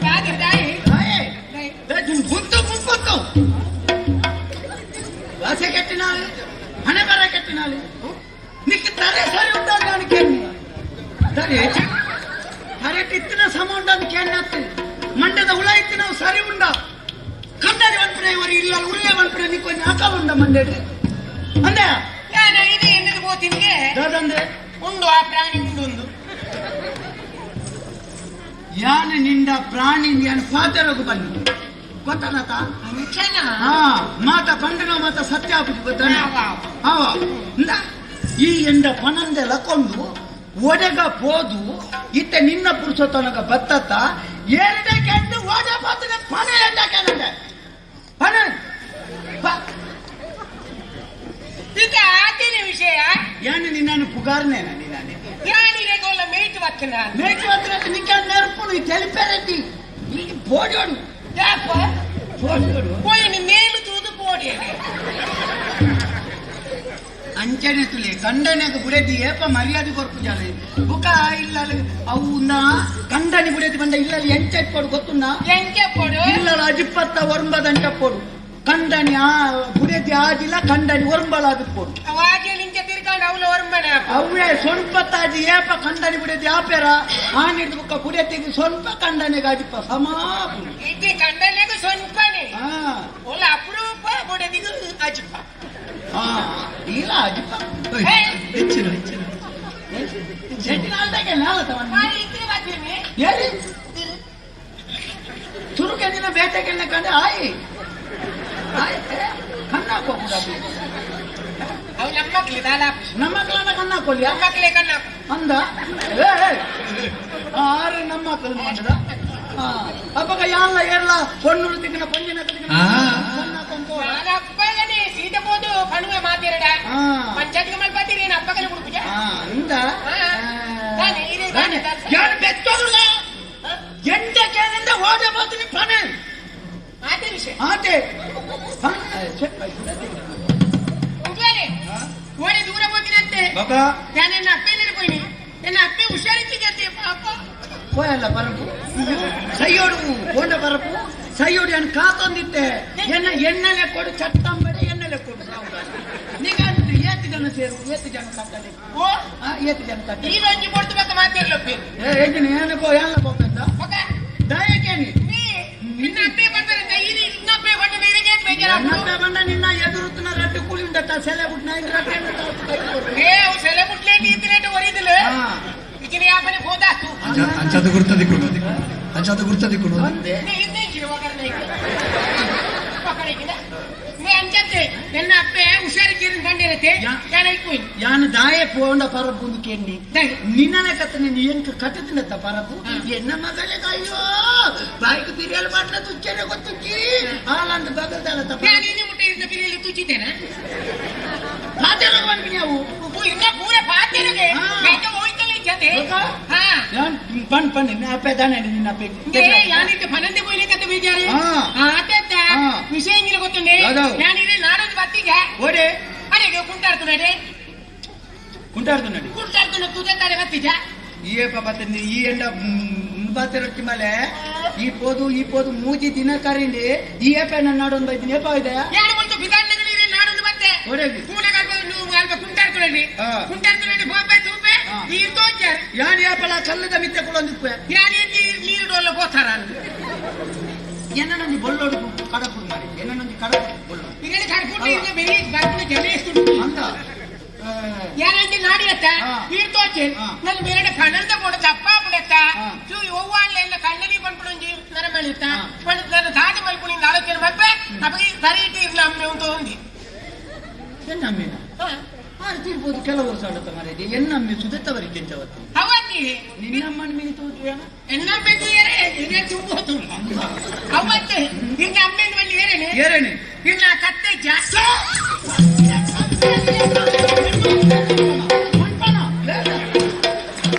ದಾದಿ ದಾಯಿ. ಗುಂತು ಗುಂಪತ್ತು ವಾಸೆ ಕೆಟ್ಟಿನಾಳು ಹಣೆ ಬರ ಕೆಟ್ಟಿನಾಳು ನಿಕ್ ತರೆ ಸರಿ ಉಂಟಾಗ ನಾನು ಕೇಳಿ ತರೆ ತರೆ ಇತ್ತಿನ ಸಮ ಉಂಟಾದ ಕೇಳಿ ಮಂಡ್ಯದ ಹುಳ ಇತ್ತಿನ ಸರಿ ಉಂಡ ಕನ್ನಡಿ ಒಂದ್ಪುರ ಇವರು ಇಲ್ಲ ಉಳ್ಳೆ ಒಂದ್ಪುರ ನಿಕ್ ಒಂಜಿ ಆಕಲ್ ಉಂಡ ಮಂಡ್ಯಡ್ ಅಂದೆ. ನಾನು ಇದು ಎನ್ನದು ಗೋತಿನ್ಗೆ. ದಾದಂದೆ. ಉಂಡು ಆ ಪ್ರಾಣಿ ಉಂಡು. ಯಾನು ನಿಂಡ ಪ್ರಾಣಿ ಯಾನು ಫಾದರಗು ಬನ್ನಿ ಗೊತ್ತನತ. ಅಂಚನ. ಹಾ ಮಾತ ಪಂಡನ ಮಾತ ಸತ್ಯ ಆಪುಜಿ ಗೊತ್ತಾನೆ. ಆವ, ಆವ. ಆವ ಇಂದ ಈ ಎಂಡ ಪನಂದೆ ಲಕೊಂಡು ಒಡೆಗ ಪೋದು ಇತ್ತೆ ನಿನ್ನ ಪುರುಷೋತ್ತನಗ ಬತ್ತತ್ತ ಎರಡೇ ಕೆಂಡು ಓಡೆ ಪಾತನೆ ಪಣ ಎಂಡ ಕೆಂಡೆ ಪಣ ಇದು ಆತಿನ ವಿಷಯ. ಏನು ನಿನ್ನನ್ನು ಪುಗಾರ್ನೇನ ನಿನ್ನಾನೆ. ಯಾನಿಗೆ ಗೊಲ್ಲ ಮೇಯ್ತು ಬತ್ತನ. ಮೇಟಿ ಹತ್ರ ನಿಕ್ಕ ನೆರ್ಪುನು తెలిపేరెడ్డి ಈ ಬೋಡೋಡು. ಯಾಕ? ಬೋಡೋಡು. ಪೋಯಿ ಮೇಲು ತೂದು ಪೋಡಿ. ಅಂಚನೆ ತುಲೆ ಕಂಡನೆಗೆ ಬುಡೆದಿ ಏಪ ಮರ್ಯಾದೆ ಕೊರ್ಪು ಜಾಲೆ ಬುಕ ಇಲ್ಲ ಅವು ನಾ ಕಂಡನಿ ಬುಡೆದಿ ಬಂದ ಇಲ್ಲ ಎಂಚ ಇಪ್ಪೋಡು ಗೊತ್ತುಂಡ. ಎಂಕೆ ಪೋಡು? ಇಲ್ಲ ಅಜಿಪ್ಪತ್ತ ಒರ್ಂಬದ ಅಂಚಪ್ಪೋಡು ಕಂಡನಿ ಆ ಬುಡೆದಿ ಆಜಿಲ್ಲ ಕಂಡನಿ ಒರ್ಂಬಲ ಆದಿಪ್ಪೋಡು. ಅವಾಗೆ ನಿಂಚೆ ತಿರ್ಕೊಂಡು ಅವಳು ಒರ್ಮಣ. ಅವೇ ಸ್ವಲ್ಪ ತಾಜಿ ಏಪ ಕಂಡನಿ ಬುಡೆದಿ ಆಪೇರ ಆ ನೀಡ್ದು ಬುಕ್ಕ ಬುಡೆದಿಗೆ ಸ್ವಲ್ಪ ಕಂಡನಿಗೆ ಅಜಿಪ್ಪ ಸಮಾಪು. ಇಟ್ಟಿ ಕಂಡನೆಗೂ ಸೊನ್ಪನೆ. ಹಾ. ಒಲ್ಲ ಅಪರೂಪ ಬುಡದಿಗೂ ಅಜಿಪ್ಪ. ಹಾ ಇಲ್ಲ ಅಜಿಪ್ಪ. ಹೆಚ್ಚಿನ ಹೆಚ್ಚಿನ. ನಾಲ್ದಾಗೆ ನಾಲ್ತವನ್ನ. ಮಾರಿ ಇದ್ರೆ ಬರ್ತೀನಿ. ಏರಿ ಚುರುಕೆ ದಿನ ಬೇಟೆಗೆಲ್ಲ ಕಂಡು ಆಯಿ ಆಯ್ ಕಣ್ಣಾಕೋ. ಅವು ನಮ್ಮ ಮಕ್ಳು ದಾಲ. ನಮ್ಮ ಮಕ್ಕಳನ್ನ ಕಣ್ಣಾಕೊಲ್ಯ. ನಮ್ಮ ಮಕ್ಳೇ ಕಣ್ಣ. ಅಂದ ಏ, ಏ. ಆರು ನಮ್ಮ ಮಕ್ಕಳು ಮಾಡಿದ ಅಪ್ಪಗ ಯಾಲ್ಲ ಏರ್ಲ ಹೊಣ್ಣುಳು ತಿಕ್ಕಿನ ಪಂಜಿನ ತಿಕ್ಕಿನ ಆ. ಕಣ್ಣಾಕೊಂಡ್ ನಾನು ಅಪ್ಪಗನೆ ಸೀತೆ ಹೋದು ಕಣುವೆ ಮಾತಿರಡ. ಆ. ಪಂಚಾಯತ್ಗೆ ಮಲ್ಪಾತೀರಿ ಏನು ಅಪ್ಪಗನೆ ಹುಡುಕುಜ. ಆ, ಇಂದ ಆ. ತಾನೆ, ಇದೆ, ತಾನೆ. ತಾನೆ. ಯಾರು ಬೆತ್ತೋಲ್ಲ ಎಂಟ ಕೇಳಿಂದ ಓಡ ಬರ್ತೀನಿ ಪಣೆ. ಮಾತೆ ವಿಷಯ. ಆತೆ ಉಂಟ್ವಾಲೆ ಓಡಿ ದೂರ ಹೋಗಿನಂತೆ. ಬಾಬಾ. ನಾನು ನನ್ನ ಅಪ್ಪೆ ಹೋಯ್ನಿ ನನ್ನ ಅಪ್ಪೆ ಹುಷಾರಿದ್ದೆ ಪಾಪ. ಹೋಯಲ್ಲ ಪರಪು ಸೈಯೋಡು ಕೊಂಡ ಪರಪು ಸೈಯೋಡು ಏನು ಕಾತೊಂದಿತ್ತೆ ಎನ್ನ ಎಣ್ಣೆಲೆ ಕೊಡು ಚಟ್ಟಂಬಡೆ ಎಣ್ಣೆಲೆ ಕೊಡು ನೀಗ ಏತು ಜನ ಸೇರು ಏತು ಜನ ತಟ್ಟಲೆ. ಓ. ಆ, ಏತು ಜನ ತಟ್ಟಲೆ. ಈ ಒಂಜಿ ಕೊಡ್ತು ಬಕ್ಕ ಮಾತಿರ್ಲಪ್ಪಿ. ಏ ಎಂಜಿನ ಏನು ಪೋ ಎಲ್ಲ ಪೋಪೆಂದ ಮಗ. ದಯಕೇನಿ. ನೀ ನಿನ್ನ ಅಪ್ಪೆ ಬರ್ತಾರೆ ಈ ನಿನ್ನ ಅಪ್ಪೆ ಬಂದ ನೀರಿಗೆ ಬೇಜಾರಾಗ್ತು. ನನ್ನ ಬಂಡ ನಿನ್ನ ಎದುರುತ್ತಿನ ರಡ್ಡು ಕೂಲಿ. ಉಂಡತ ಸೆಲೆ ಬಿಟ್ಟು ನೈನ್ ಏ ಅವು ಸೆಲೆ ಮುಟ್ಲೆ ನೀತಿಲೇಟ ಒರಿದಿಲ್ಲ. ಹಾ. ಇಚಿನ ಯಾಪನೆ ಹೋದಾತು. ಅಂಚಾದ ಗುರ್ತ ದಿಕ್ಕುಂಡು, ಅಂಚಾದ ಗುರ್ತ ದಿಕ್ಕುಂಡು. ಅಂದೆ. ನೇ ಹಿಂದೆ ಒಗರ್ನೆ ನೇ ಅಂಚತ್ತೆ ನನ್ನ ಅಪ್ಪೆ ಹುಷಾರಿದ್ದೀರಿ ಬಂದಿರತ್ತೆ. ಯಾನ ಇಕ್ಕು. ಯಾನ್ ದಾಯೆ ಪೋಂಡ ಪರಬು ಕೇಂಡಿ. ನಿನ್ನನೆ ಕತ್ತ ನೀನು ಎಂಕ ಕಟ್ಟದಿನತ್ತ ಪರಬು. ಎನ್ನ ಮಗಳಿಗೆ ಅಯ್ಯೋ ಬಾಯಿಗೆ ಬಿರಿಯಾನಿ ಮಾಡ್ಲ ತುಚ್ಚನೆ ಗೊತ್ತುಚ್ಚಿ ಹಾಲಂತ ಬಗಲ್ದಾಲ ತಪ್ಪ. ನಾನು ಇನ್ನೂ ಮುಟ್ಟೆ ಇಂದ ಬಿರಿಯಾನಿ ತುಚ್ಚಿದ್ದೇನೆ. ಪಾತೆರ ಬಂದ್ವಿ ನಾವು. ಇನ್ನ ಪೂರ ಪಾತೆರಿಗೆ. ಹಾ. ಮೈಕ ಹೋಯ್ತಲ್ಲ ಜೊತೆ. ಗೊತ್ತಾ? ಹಾ. ಯಾನ್ ಪಣ್ ಪಣ್ ನಿನ್ನ ಅಪ್ಪೆ ದಾನೆ ನಿನ್ನ ಅಪ್ಪೆ. ಇಂದೇ ಯಾನಿತ್ತೆ ಪನಂದೆ ಪೋಯ್ಲಿಕ್ಕತ್ತ ಬೇಜಾರು. ಹಾ. ಹಾ, ಅತ್ತೆತ್ತ. ಹಾ. ವಿಷಯ ಇಂಗಿನ ಗೊತ್ತುಂಡೆ. ಯಾವ್ದು? ಯಾನಿದೆ ನಾಡೊಂದು ಬತ್ತಿಗೆ. ಓಡೆ. ಅರೆ ಕುಂಟಾಡ್తున్నాಡೆ. ಕುಂಟಾಡ್తున్నాಡಿ. ಕುಂಟಾಡ್తున్న ತುದತ್ತಾಡೆ ಬತ್ತಿಜ. ಈ ಪಾಪ ಈ ಎಂಡ ಬಾತಿರೊಟ್ಟಿ ಮೇಲೆ ಈ ಪೋದು ಈ ಪೋದು ಮೂಜಿ ದಿನ ಕರೀಂಡಿ ಈ ಏಪ ನನ್ನ ನಾಡೊಂದು ಬೈತೀನಿ ಏಪ ಇದೆ. ಯಾರು ಬಂತು ಬಿದಾಣ್ಣಗಳಿಗೆ ನಾಡೊಂದು ಬತ್ತೆ. ಓಡೇಗಿ. ಪೂನಗಲ್ಪ ನೀವು ಅಲ್ಪ ಕುಂಟಾಡ್తున్నాಡಿ. ಹಾ. ಕುಂಟಾಡ್తున్నాಡಿ ಬೋಪೆ ತೂಪೆ. ಹಾ. ನೀರು ತೋಚಾರ. ಯಾನ್ ಏಪಲ ಕಲ್ಲದ ಮಿತ್ತೆ ಕುಳೊಂದಿಪ್ಪೆ. ಯಾರು ನೀರು ಡೋಲ್ಲ ಪೋತಾರ. ಏನನ್ನೊಂದು ಬೊಲ್ಲೋಡು ಕಡಪುಡು ಮಾರಿ ಏನನ್ನೊಂದು ಕಡಪುಡು ಬೊಲ್ಲೋಡು. ಇದನ್ನ ಕಡ್ಪುಟ್ಟು ಇನ್ನ ಬೆಳಿ ಬರ್ತಿನ ಜನ ಎಷ್ಟು. ಅಂತ. ಯಾರಂటే ನಾಡಿ ಅತ್ತ. ಹಾ. ನೀರು ತೋಚೆ. ಹಾ. ನನ್ನ ಬೇರೆ ಕಣ್ಣಂತ ಕೊಡ ತಪ್ಪ ಬಿಡತ್ತ. ಹಾ. ಚೂ ಒವ್ವಾಣ್ಲೆ ಎಲ್ಲ ಕಣ್ಣನಿ ಪನ್ಪುಣಂಜಿ ನರಮಳಿತ್ತ. ಹಾ. ಪಂಡ ನನ್ನ ತಾಟಿ ಮಲ್ಪುಣಿಂದ ಆಲೋಚನೆ ಮಲ್ಪೆ ಅಪ್ಪಗೆ ಸರಿ ಇಟ್ಟು ಇರ್ಲ ಅಮ್ಮೆ ಅಂತ ఉంది. ಎನ್ನಮ್ಮಿನ ತೀರ್ಬೋದು ಕೆಲವು ವರ್ಷ ಆಡತ್ತ ಮಾರೇದಿ ಎನ್ನಮ್ಮೆ ಸುದತ್ತವರಿಗೆ ಕೆಂಚವತ್ತು. ಅವತ್ತಿ. ನಿನ್ನಮ್ಮನ ಮೀನು ತೋಚುವೇನ. ಎನ್ನಮ್ಮೆ ಏರೆ ಇದೇ ತುಂಬೋದು ಅವತ್ತೆ ನಿನ್ನ ಅಮ್ಮೆನ ಬಳಿ ಏರೇನೆ. ಏರೇನೆ. ಇನ್ನ ಕತ್ತೆ ಜಾಸ್ತಿ.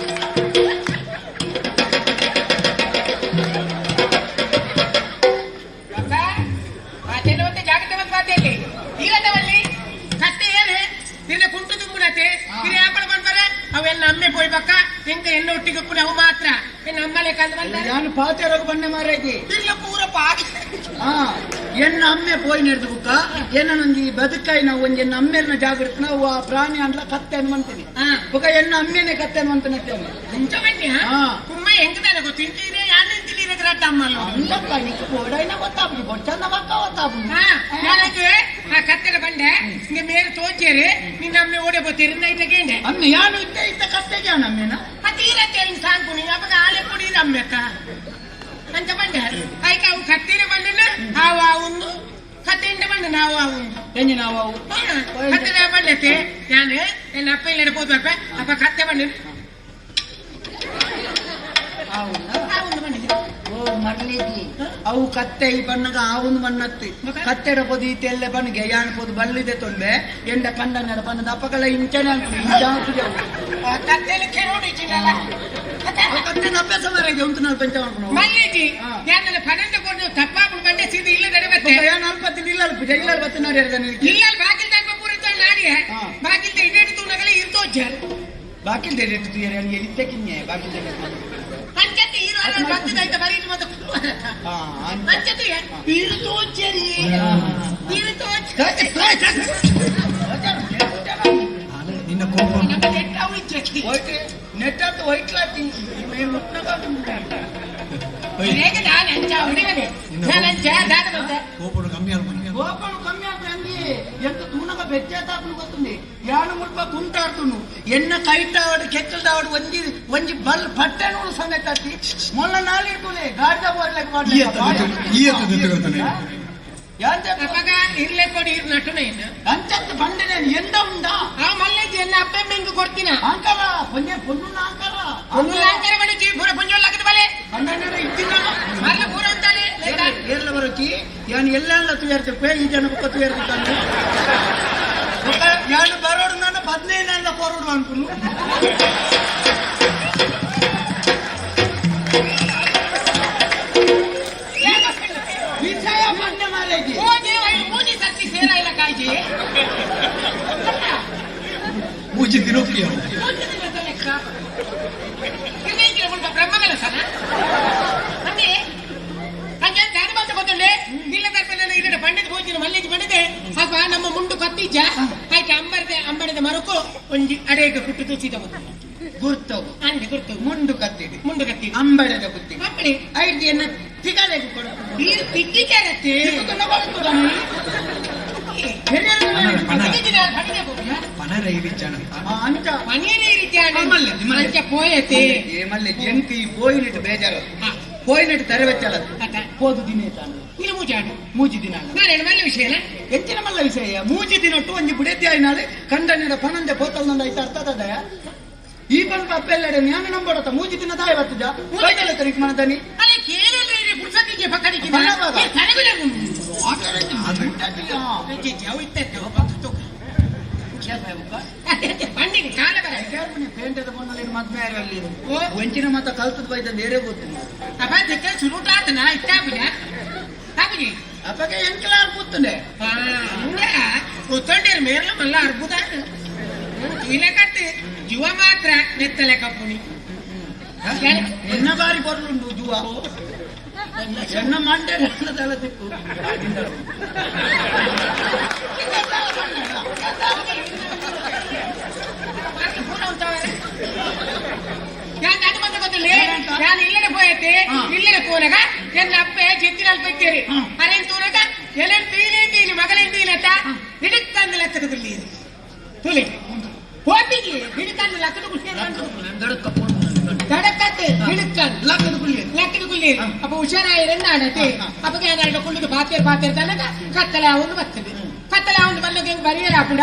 ಅಕ್ಕ, ಆಚೆನ ಮತ್ತೆ ಜಾಗ್ರತೆ ಮತ್ತೆ ಮಾತೇಲಿ ಈಗದವಲ್ಲಿ ಕತ್ತೆ ಏನೆ ನಿನ್ನ ಕುಂಟು ತುಂಬುನತೆ. ಇದು ಯಾಪಡ ಬಂದ್ಬಾರೆ ಅವೆಲ್ಲ ಅಮ್ಮೆ ಪೋಯ್ ಪಕ್ಕ ಎಂಕ ಎನ್ನ ಒಟ್ಟಿಗೆ ಉಪ್ಪುನ ಅವು ಮಾತ್ರ ಎನ್ನ ಅಮ್ಮಲೆ ಕಂದು ಬಂದ. ಯಾನು ಪಾತೆರೋಗ ಬಣ್ಣೆ ಮಾರೇದಿ. ಇಲ್ಲ ಪೂರ ಪಾಕ. ಹಾ ಎನ್ನ ಅಮ್ಮೆ ಪೋಯ್ ನೆಡ್ದು ಬುಕ್ಕ ಎನ್ನ ಒಂಜಿ ಬದುಕಾಯಿ ನಾವು ಒಂಜಿ ಎನ್ನ ಅಮ್ಮೆರ್ನ ಜಾಗೃತ ನಾವು ಆ ಪ್ರಾಣಿ ಅಂಡ್ಲ ಕತ್ತೆ ಅನ್ವಂತೀನಿ. ಹಾ. ಬುಕ್ಕ ಎನ್ನ ಅಮ್ಮೆನೆ ಕತ್ತೆ ಅನ್ವಂತನ. ಅಂಚ ಬನ್ನಿ. ಹಾ. ಕುಮ್ಮ ಹೆಂಗದಾನ ಗೊತ್ತು ಇಂತಿದ್ರೆ ಯಾನು ಇಂತಿಲ್ಲ ರಡ್ಡ ಅಮ್ಮಲ್ಲ. ಅಲ್ಲಪ್ಪ ನಿಕ್ ಬೋಡೈನ ಗೊತ್ತಾಪುಜಿ ಬೊಚ್ಚಂದ ಬಕ್ಕ ಗೊತ್ತಾಪುಜಿ. ಹಾ ನಾನಕ್ಕೆ ಆ ಕತ್ತೆರ ಬಂಡೆ ನಿಂಗೆ ಮೇಲೆ ತೋಚೇರಿ ನಿನ್ನ ಅಮ್ಮೆ ಓಡೆ ಬೋತೀರಿ ನೈಟ್ ಕೇಂಡೆ. ಅಮ್ಮೆ ಯಾನು ಇದ್ದ ಇದ್ದ ಕತ್ತೆಗೆ ಅಮ್ಮೇನ. ತೀರತ್ತೆ ಹಿಂಗ್ ಸಾಂಕುನಿ ಅವಾಗ ಆಲೆ ಕೊಡಿ ಅಮ್ಮೆಕ್ಕ ಅಂತ ಬಂಡೆ ಆಯ್ಕ ಅವು ಕತ್ತೆರ ಬಂಡನ ಆವು ಆವುಂದು ಕತ್ತೆಂಡ ಬಂಡ ನಾವು ಆವುಂದು. ಎಂಜಿ ನಾವು ಅವು. ಕತ್ತೆರ ಬಂಡತೆ ನಾನು ಎನ್ನ ಅಪ್ಪ ಇಲ್ಲ ಪೋದು ಅಪ್ಪ ಅಪ್ಪ ಕತ್ತೆ ಬಂಡ. ಆವುನ. ಆವುಂದು ಬಂಡಿದೆ. ಓ ಮರ್ಲಿಗಿ ಅವು ಕತ್ತೆ ಈ ಬಣ್ಣಗ ಆವುಂದು ಬಣ್ಣತ್ತಿ. ಮಗ? ಕತ್ತೆಡ ಪೊದು ಈ ತೆಲ್ಲೆ ಬಣ್ಣಿಗೆ ಯಾನ್ ಪೊದು ಬಲ್ಲಿದೆ ತೊಂದೆ ಎಂಡ ಕಂಡ ಬಣ್ಣದ ಅಪ್ಪಗಳ ಇಂಚನೆ ಅನ್ಪುಜಿ, ಇಂಚ ಅನ್ಪುಜಿ ಅವು. ಆ ಕತ್ತೆಲಿ ಕೆರೋಡಿ ಚಿನ್ನಲ್ಲ. ಅವು ಕತ್ತೆನ ಅಭ್ಯಾಸ ಮಾರಾಯ್ದೆ ಉಂಟು ನಾನು ಪಂಚ ಮಾಡ್ಕೊಂಡು ಮಲ್ಲಿಜಿ. ಹಾ. ಯಾನಲ್ಲ ಪನ್ನೊಂದು ಕೊಟ್ಟು ತಪ್ಪಾಪುಡು ಬಂಡೆ ಸೀದ ಇಲ್ಲ ತಡೆ ಬತ್ತೆ. ಯಾನ್ ಅಲ್ಪತ್ತಿನ ಇಲ್ಲ ಅಲ್ಪುಜ ಇಲ್ಲ ಬತ್ತೆ ನಾಡಿ ಅರ್ಧ ನಿಲ್ಕಿ. ಇಲ್ಲ ಬಾಕಿಲ್ ತಕ್ಕ ಪೂರ ನಾಡಿಯ. ಹಾ. ಬಾಕಿಲ್ ಇಡೆಡ್ತು ನಗಲೆ ಇರ್ತೋಚಾರು. ಬಾಕಿಲ್ ದೇರಿ ತುಯರಿ ಅನ್ಗೆ ಇತ್ತಕ್ಕಿನ್ಯೆ ಬಾಕಿಲ್ ದೇರಿ. ಅಂಚತ್ತೆ ಇರು ಅಲ್ಲ ಬತ್ತದಾಯ್ತ ಬರೀ ಮತ್ತೆ. ಹಾ ಅಂತ. ಅಂಚತ್ತೆ ಇರ್ತೋಚರಿ ಇರ್ತೋಚ. ನಿನ್ನ ಕೋಪ. ನಮ್ಮ ನೆಟ್ ಅವು ಇಚ್ಚಿ. ನೆಟ್ ವೈಟ್ ಲಾತಿ ಓಯ್, ಹೇಗೆ ನಾನು ಅಂಚ ಹುಡುಗನೆ ನಾನು ಅಂಚ ದಾದ ಬಂತೆ. ಕೋಪನು ಕಮ್ಮಿ ಅನ್ಕೊಂಡು. కోపం కమ్మి అంగి ఎంత తూనక బెచ్చేతాపును వస్తుంది యాను ముల్ప కుంటాడుతును ఎన్న కైటావాడు కెక్కల్దావాడు వంజి వంజి బల్ పట్టెను సమెతట్టి మొన్న నాలిడుకునే గాడిద బోర్లకు. ಈ ಎತ್ತ ಈ ಎತ್ತ ಜೊತೆ ಅಪ್ಪಗ ಇರ್ಲೆ ಕೊಡಿ ಇರ್ ನಟುನ ಇನ್ನು. ಅಂಚತ್ತು ಬಂಡೆ నేను ಎಂದ ఉందా. ಆ ಮಲ್ಲೇಜಿ ಎನ್ನ ಅಪ್ಪ ಮೆಂಗು ಕೊಡ್ತೀನ. ಆಂಕರ ಪೊನ್ನೆ ಪೊన్ను ಆಂಕರ. ಒಂದು ಲಾಂಕರ ಬಡಿಚಿ ಪೂರ ಪುಂಜೋಲ್ ಬಲೆ. ಬಂಡಣ್ಣನ ಇತ್ತಿನ. ಮಲ್ಲ ಪೂರ ಅಂತಾನೆ ಏರ್ಲ ಬರೋಚಿ ಯಾನು ಎಲ್ಲ ತುಯರ್ತಿಪ್ಪೆ ಈ ಜನ ಬುಕ್ಕ ತುಯರ್ತಿದ್ದಾನೆ ಯಾನು ಬರೋಡು ನಾನು 15 నెలల పోరుడు అనుకున్నా. ವಿಷಯ ಮಂಡೆ ಮಾರೇಜಿ. ಹೋಗಿ ಮೂಜಿ ಸರ್ತಿ ಸೇರ ಇಲ್ಲ ಕಾಯ್ಜಿ. ಮೂಜಿ ದಿನೋಕ್ಕಿಯ. ಮೂಜಿ ದಿನದ ಲೆಕ್ಕ ಇರ್ಗೈತಿರ ಬ್ರಹ್ಮಗಲ ಸನ ಅಂದೆ ಹಂಗೆ ದಾದ ಮಾತ ಗೊತ್ತುಂಡೆ ಇಲ್ಲ ತರ್ಪಣ ಇದರ ಪಂಡಿತ ಪೂಜಿನ ಮಲ್ಲಿಗೆ ಪಂಡಿತೆ ಅಪ್ಪ ನಮ್ಮ ಮುಂಡು ಕತ್ತಿಜ್ಜ ಆಯ್ತು ಅಂಬರದೆ ಅಂಬರದ ಮರಕು ಒಂಜಿ ಅಡೇಗ ಕುಟ್ಟು ತೂಸಿದ ಗುರ್ತವು. ಅಂದೆ ಗುರ್ತು. ಮುಂಡು ಕತ್ತಿಡಿ. ಮುಂಡು ಕತ್ತಿ. ಅಂಬಡದ ಬುದ್ಧಿ. ಅಪ್ಪಣೆ. ಐದು ಎನ್ನ ತಿಗಲೆಗೆ ಕೊಡು. ನೀರು ತಿಕ್ಕಿ ಕೆರತ್ತೆ. ಪನರ ಈ ವಿಚಾರ ಅಂಚ ಮನೆಯಲ್ಲಿ ಈ ರೀತಿ ಮಲ್ಲೆ, ಮಲ್ಲೆ. ಅಂಚ ಪೋಯತೆ ಏ ಮಲ್ಲೆ ಎಂಕ್ ಈ ಪೋಯಿನೆಟ್ ಬೇಜಾರು ಪೋಯಿನೆಟ್ ತೆರವೆಚ್ಚಲ ಪೋದು ದಿನ ತಾನು ನೀನು ಮೂಜಾಡು ಮೂಜಿ ದಿನ ನಾನೇನು ಮಲ್ಲ ವಿಷಯ ಅಲ್ಲ ಎಂಚಿನ ಮಲ್ಲ ವಿಷಯ ಮೂಜಿ ದಿನೊಟ್ಟು ಒಂಜಿ ಬುಡೆತಿ ಆಯ್ನಾಳೆ ಕಂಡನಿಡ ಪನಂದೆ ಪೋತಲ್ ನಂದ ಐತ ಅರ್ಥದ ಈ ಪನ್ಪ ಅಪ್ಪೆಲ್ಲಡೆ ಜ್ಞಾನ ನಂಬಡತ ಮೂಜಿ ದಿನ ದಾಯ ಬರ್ತದ ಬೈದಲ್ಲ ತನಿಖೆ ಮನದನಿ ಅಲ್ಲ ಕೇಳಲ್ಲ ಪುರ್ಸತ್ತಿಗೆ ಪಕ್ಕಡಿಗೆ ಬರಬಾರ. ಪಂಡಿನ ಕಾಲ ಬರ ಪೇಂಟದ ಬೋನಲ್ಲಿ ಮದ್ವೆ ಅಲ್ಲಿ ಓ. ವಂಚಿನ ಮಾತ ಕಲ್ತದ ಬೈದ ಬೇರೆ ಗೊತ್ತು ಅಪ್ಪ ದಿಕ್ಕ ಸುರುಟಾತನ ಇಟ್ಟಾಪುಜ ಆಪುಜಿ ಅಪ್ಪಗೆ ಎಂಕಲಾರ್ ಕೂತುಂಡೆ ಉತ್ತಂಡೇರು ಮೇರ್ಲ ಮಲ್ಲ ಅರ್ಬುದ ತುಯ್ಲೆ ಕಟ್ಟು ಜುವ ಮಾತ್ರ ನೆತ್ತಲೆ ಕಪ್ಪುಣಿ ಎನ್ನ ಬಾರಿ ಬರಲುಂಡು ಜುವ ಎನ್ನ ಮಂಡೆ ತಲೆ ತಿಕ್ಕು ഞാൻ ಅದು ಬಂದ ಗೊತ್ತಿಲ್ಲ ನಾನು ಇಲ್ಲಡೆ ಪೋಯತ್ತೆ ಇಲ್ಲಡೆ ಪೋನಗ ಎನ್ನ ಅಪ್ಪೆ ಜೆತ್ತಿನಲ್ಲಿ పెట్టేರಿ ಅರೇನ್ ತೂನಗ ಎಲೆನ್ ತೀನೆ ತೀನಿ ಮಗಲೇನ್ ತೀನತ್ತ ಹಿಡಿಕಂದು ಲೆಕ್ಕದಲ್ಲಿ ತುಲಿ ಹೋತಿಗೆ ಹಿಡಿಕಂದು ಲಕ್ಕದ ಗುಳ್ಳಿ ದಡಕತ್ತೆ ಹಿಡಿಕಂದು ಲಕ್ಕದ ಗುಳ್ಳಿ ಲಕ್ಕದ ಗುಳ್ಳಿ ಅಪ್ಪ ಹುಷಾರಾಯಿರನ್ನ ಆಡತೆ ಅಪ್ಪಗೆ ಏನಾರ ಕುಳ್ಳಿದು ಬಾತೇರ್ ಬಾತೇರ್ ತನಕ ಕತ್ತಲೆ ಅವನು ಬರ್ತದೆ ಕತ್ತಲೆ ಅವನು ಬಂದಾಗ ಹೆಂಗ್ ಬರಿಯರ ಕೂಡ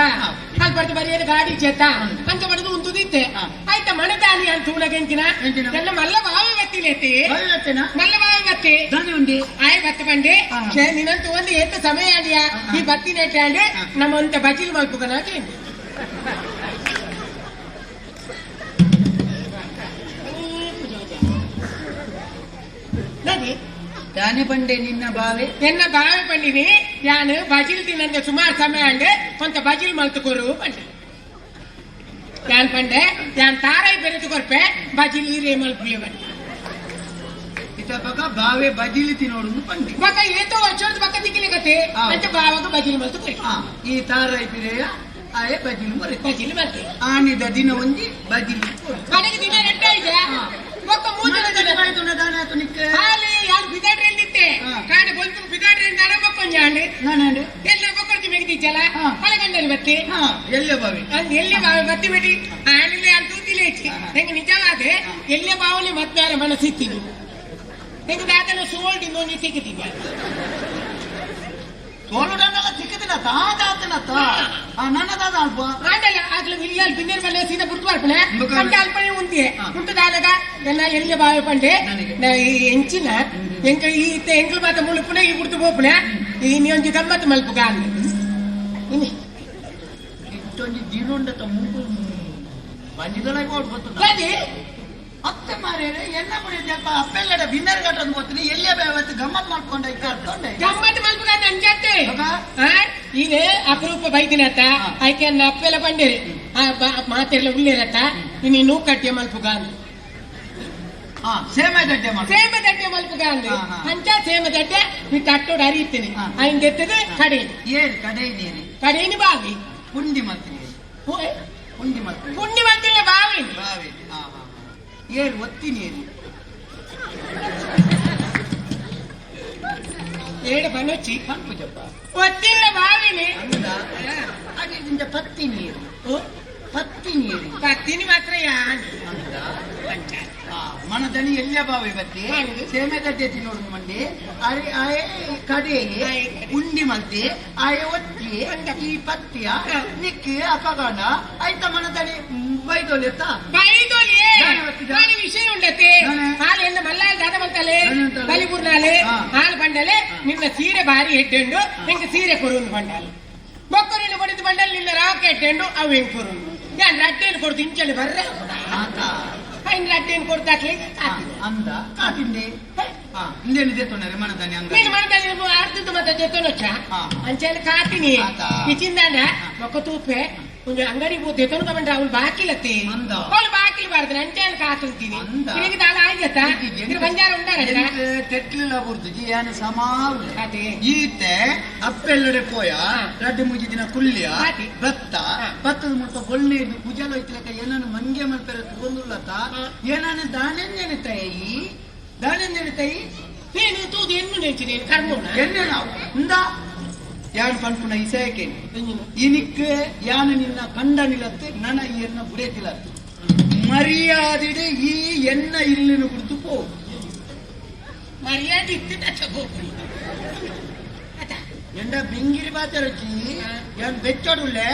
ಅಲ್ಲಿ ಬರ್ದು ಬರಿಯರ ಗಾಡಿ ಚೇತ ಅಂಚ ಬಡದು ಉಂತುದಿತ್ತೆ ಆಯ್ತಾ ಮಣದಾನಿ ಅಂತ ತೂನಗೆಂಚಿನ ಎಂಚಿನ? ಎಲ್ಲ ಮಲ್ಲ ಬಾವಿ ಬತ್ತಿಲೇತಿ ಬಾವಿ ಮಲ್ಲ ಬಾವಿ ಬತ್ತಿ ದಾನೆ ಉಂಡಿ ಆಯ್ ಬತ್ತ ಬಂಡಿ ಛೇ ನಿನ್ನಂತ ಒಂದು ಏತ ಸಮಯ ಆಡಿಯಾ ಈ ಬತ್ತಿ ನೆಟ್ಟೆ ಆಡಿ ನಮ್ಮಂತ ಬಜಿಲ್ ಮಲ್ಪುಗನ ಕೇಂದ್ರ ದಾನೆ ಬಂಡೆ ನಿನ್ನ ಬಾವೆ ಎನ್ನ ಬಾವಿ ಪಂಡಿನಿ ಯಾನು ಬಜಿಲ್ ತಿನ್ನಂತೆ ಸುಮಾರು ಸಮಯ ಅಂಡೆ ಕೊಂತ ಬಜಿಲ್ ಮಲ್ತುಕೊರು ಪಂಡೆ ಯಾನ್ ಪಂಡೆ ಯಾನ್ ತಾರೈ ಬೆರೆತು ಕೊರ್ಪೆ ಬಜಿಲ್ ಈರೇ ಮಲ್ಪುಲೆ ಬಂಡೆ ಇತಪಕ ಬಾವೆ ಬಜಿಲಿ ತಿನ್ನೋಡು ಪಂಡಿ ಬಕ ಏತೋ ವರ್ಷದ ಬಕ್ಕ ದಿಕ್ಕಿಲೆ ಕತೆ ಅಂಚ ಬಾವಾಗ ಬಜಿಲ್ ಮಲ್ತು ಕೊರಿ ಈ ತಾರೈ ಪಿರೆಯ ಆಯೆ ಬಜಿಲು ಮರೆ ಬಜಿಲ್ ಮಲ್ತೆ ಆನಿದ ದಿನ ಒಂಜಿ ಬಜಿಲಿ ಕೊಡು. ಕಡೆಗೆ ದಿನ ರೆಡ್ಡ ಇದೆ ಬೊಕ್ಕ ಮೂಜನ ದಿನ ಮನದ ದಾನ ಆತು ನಿಕ್ಕೆ ಹಾಲಿ ಯಾರು ಬಿದಾಡ್ರಿ ಎಂದಿತ್ತೆ ಕಾಣೆ ಬೊಲ್ತು ಬಿದಾಡ್ರಿ ಎಂದಾಡ ಬೊಕ್ಕೊಂಜಾಂಡು ನಾನಂಡೆ ಎಲ್ಲ ಬೊಕ್ಕಡ್ತಿ ಮೆಗದಿಚ್ಚಲ ಅಲಗಂಡಲ್ಲಿ ಬತ್ತಿ ಎಲ್ಲೆ ಬಾವಿ ಅಂದ್ ಎಲ್ಲಿ ಬಾವಿ ಬತ್ತಿ ಬಿಡಿ ಆನಿಲೆ ಅಂತ ತೂತಿಲೇಚಿ ಹೆಂಗೆ ನಿಜವಾದ ಎಲ್ಲೇ ಬಾವಲಿ ಮತ್ತೆ ಮನಸ್ಸಿತ್ತೀನಿ ಹೆಂಗೆ ದಾದನ ಸೋಲ್ಡ್ ಇನ್ನೊಂದು ಸಿಕ್ಕುತ್ತೀನಿ ಸೋಲುಡನ್ನೆಲ್ಲ ಸಿಕ್ಕದಿಲ್ಲ ತಾದಾತನ ತಾ ನನ್ನ ದಾದ ಅಲ್ಪ ಆಂಡಲ್ಲ ಆಗ್ಲೂ ಇಲ್ಲ ಅಲ್ಲಿ ಬಿನ್ನೇರು ಬಲ್ಲೆ ಸೀದಾ ಬುರ್ತು ಬರ್ಪಣೆ ಕಂಡ ಅಲ್ಪನೆ ಉಂತಿಯೆ ಉಂಟು ದಾಲಗ ನನ್ನ ಎಲ್ಲಿ ಬಾವಿ ಪಂಡೆ ನಾ ಈ ಎಂಚಿನ ಎಂಕ ಈ ಇತ್ತೆ ಎಂಕ್ಲು ಮಾತ ಮುಳುಪುಣೆ ಈ ಬುಡ್ತು ಪೋಪುಣೆ ಈ ನೀ ಒಂಜಿ ಗಮ್ಮತ್ತು ಮಲ್ಪುಗ ಅಂದೆ ಇನಿ ಇಷ್ಟೊಂಜಿ ಜೀರುಂಡತ ಮೂಗು ಬಂಜಿದೊಳಗೆ ಗೊತ್ತು ಅದೇ ಅತ್ತೆ ಮಾರೇರೆ ಎನ್ನ ಪಡೆಯಪ್ಪ ಅಪ್ಪೆಲ್ಲಡ ಬಿನ್ನರ್ ಗಟ್ಟಂದು ಗೊತ್ತಿನಿ ಎಲ್ಲೇ ಬೇವತ್ತು ಗಮ್ಮತ್ ಮಾಡ್ಕೊಂಡ ಇಕ್ಕ ಅರ್ಥೊಂಡೆ ಗಮ್ಮತ್ತು ಮಲ್ಪುಗ ಅಂಜಾತೆ ಇದೆ ಅಪರೂಪ ಬೈದಿನತ್ತ ಆಯ್ಕೆ ಅನ್ನ ಅಪ್ಪೆಲ್ಲ ಬಂಡೇರಿ ಮಾತೆಲ್ಲ ಉಳ್ಳೇರತ್ತ ಇನ್ನು ನೂಕಟ್ಟಿಯ ಮಲ್ಪುಗ ಅಂದೆ ಸೇಮ ದಡ್ಡೆ ಮಾಡು ಸೇಮ ದಡ್ಡೆ ಮಲ್ಪುಗ ಅಂದೆ ಅಂಚ ಸೇಮ ದಡ್ಡೆ ನೀ ತಟ್ಟೋಡು ಅರಿಯುತ್ತೀನಿ ಐನ್ ಎತ್ತದು ಕಡೆ ಏರು ಕಡೆ ಇದೇನೆ ಕಡೆಯೇನು ಬಾವಿ ಪುಂಡಿ ಮಲ್ತೀನಿ ಪುಂಡಿ ಮಲ್ತೀನಿ ಪುಂಡಿ ಮಲ್ತಿಲ್ಲ ಬಾವಿ ಬಾವಿ ಹಾ ಹಾ ಏರು ಒತ್ತಿ ನೀರು ಏಳು ಬನೊಚ್ಚಿ ಪನ್ಪುಜಪ್ಪ ಒತ್ತಿಲ್ಲ ಬಾವಿನಿ ಅಂದ ಹಾಗೆ ಇಂದ ಪತ್ತಿ ನೀರು ಪತ್ತಿ ನೀರು ಪತ್ತಿನಿ ಮಾತ್ರ ಯಾನ್ ಅಂದ ಮನದಣಿ ಎಲ್ಲ ಬಾವಿ ಬತ್ತಿ ಸೇಮೆ ದಡ್ಡೆ ತಿನ್ನೋಡು ಮಂಡಿ ಅರೆ ಆಯೆ ಕಡೆ ಉಂಡಿ ಮಲ್ತಿ ಆಯೆ ಒತ್ತಿ ಈ ಪತ್ತಿಯ ನಿಕ್ಕಿ ಅಪಗಾಣ ಆಯ್ತ ಮನದಣಿ ಬೈದೋಲೆತ್ತ ಬೈದೋಲಿ ನಾಳೆ ವಿಷಯ ಉಂಡತೆ ಹಾಲು ಎಲ್ಲ ಮಲ್ಲಾಲ್ ದಾದ ಬಂತಾಲೆ ಬಲಿಪುರ್ನಾಲೆ ಹಾಲು ಬಂಡಲೆ ನಿನ್ನ ಸೀರೆ ಭಾರಿ ಹೆಡ್ಡೆಂಡು ನಿಂಗೆ ಸೀರೆ ಕೊರುಂದು ಬಂಡಾಲೆ ಬೊಕ್ಕರಿನ ಕೊಡಿದು ಬಂಡಲ್ ನಿನ್ನ ರಾಕೆ ಹೆಡ್ಡೆಂಡು ಅವು ಹೆಂಗ್ ಕೊರುಂದು ಯಾನ್ ರಡ್ಡೇನು ಕೊಡ್ದು ಇಂಚಲ್ಲಿ ಬರ್ರೆ ಐನ್ ರಡ್ಡೇನು ಕೊಡ್ತಾಕ್ಲಿ ಅಂದ ಕಾತಿಂದೆ ಇಂದೇನು ತೊಂದರೆ ಮನದಾನಿ ಅಂಗ ನೀನು ಮನದಾನಿ ಅರ್ಧದ ಮತ್ತೆ ಜೊತೆನೊಚ್ಚ ಅಂಚೆಲ್ಲ ಕಾತಿನಿ ಇಚಿಂದಾನ ಒಕ್ಕ ತೂಪೆ ಒಂದು ಅಂಗಡಿ ಪೋತೆ ತೊನಕ ಅವಳು ಬಾಕಿಲತ್ತಿ ಅವಳು ಬಾಕಿಲ್ ಬಾರ್ದು ಅಂಚೆಲ್ಲ ಕಾತುಂತೀನಿ ನಿನಗೆ ದಾಳ ಆಯ್ತಾ ಇದು ಬಂಜಾರ ಉಂಡಾರ ಟೆಟ್ಲಿಲ ಬುರ್ದುಜಿ ಯಾನ ಸಮಾವು ಈತೆ ಅಪ್ಪೆಲ್ಲಡೆ ಪೋಯ ರಡ್ಡು ಮುಜಿ ದಿನ ಕುಲ್ಯ ಭತ್ತ ಭತ್ತದ ಮುಟ್ಟ ಬೊಳ್ಳೆ ಹಿಡಿದು ಕುಜಲ ಹೋಯ್ತಿಲಕ ಏನನ್ನು ಮಂಗೆ ಮಲ್ಪೆರ ತಗೊಂಡುಳ್ಳತ ಏನಾನ ದಾನೆನ್ನೆನೆ ತಾಯಿ ದಾನೆನ್ನೆನೆ ತಾಯಿ ನೀನು ತೂದು ಎನ್ನು ನೆಂಚಿ ನೀನು ಕರ್ಮೋಣ ಎಣ್ಣೆ ನಾವು ಇಂದ ಯಾನ್ ಪನ್ಪುನ ಇಸಯಕ್ಕೆ ಇನಿಕ್ ಯಾನ ನಿನ್ನ ಕಂಡ ನಿಲತ್ತು ನನ ಎನ್ನ ಬುಡೇತಿಲತ್ತು ಮರ್ಯಾದಿಡು ಈ ಎನ್ನ ಇಲ್ಲಿನ ಕುಡ್ದು ಪೋ. ಮರ್ಯಾದೆ ಇತ್ತು ತಕ್ಕ ಹೋಗ್ರಿ ಅತ್ತ. ಎಂಡ ಬಿಂಗಿರಿ ಬಾತರಚ್ಚಿ ಯಾನ್ ಬೆಚ್ಚಡುಲ್ಲೆ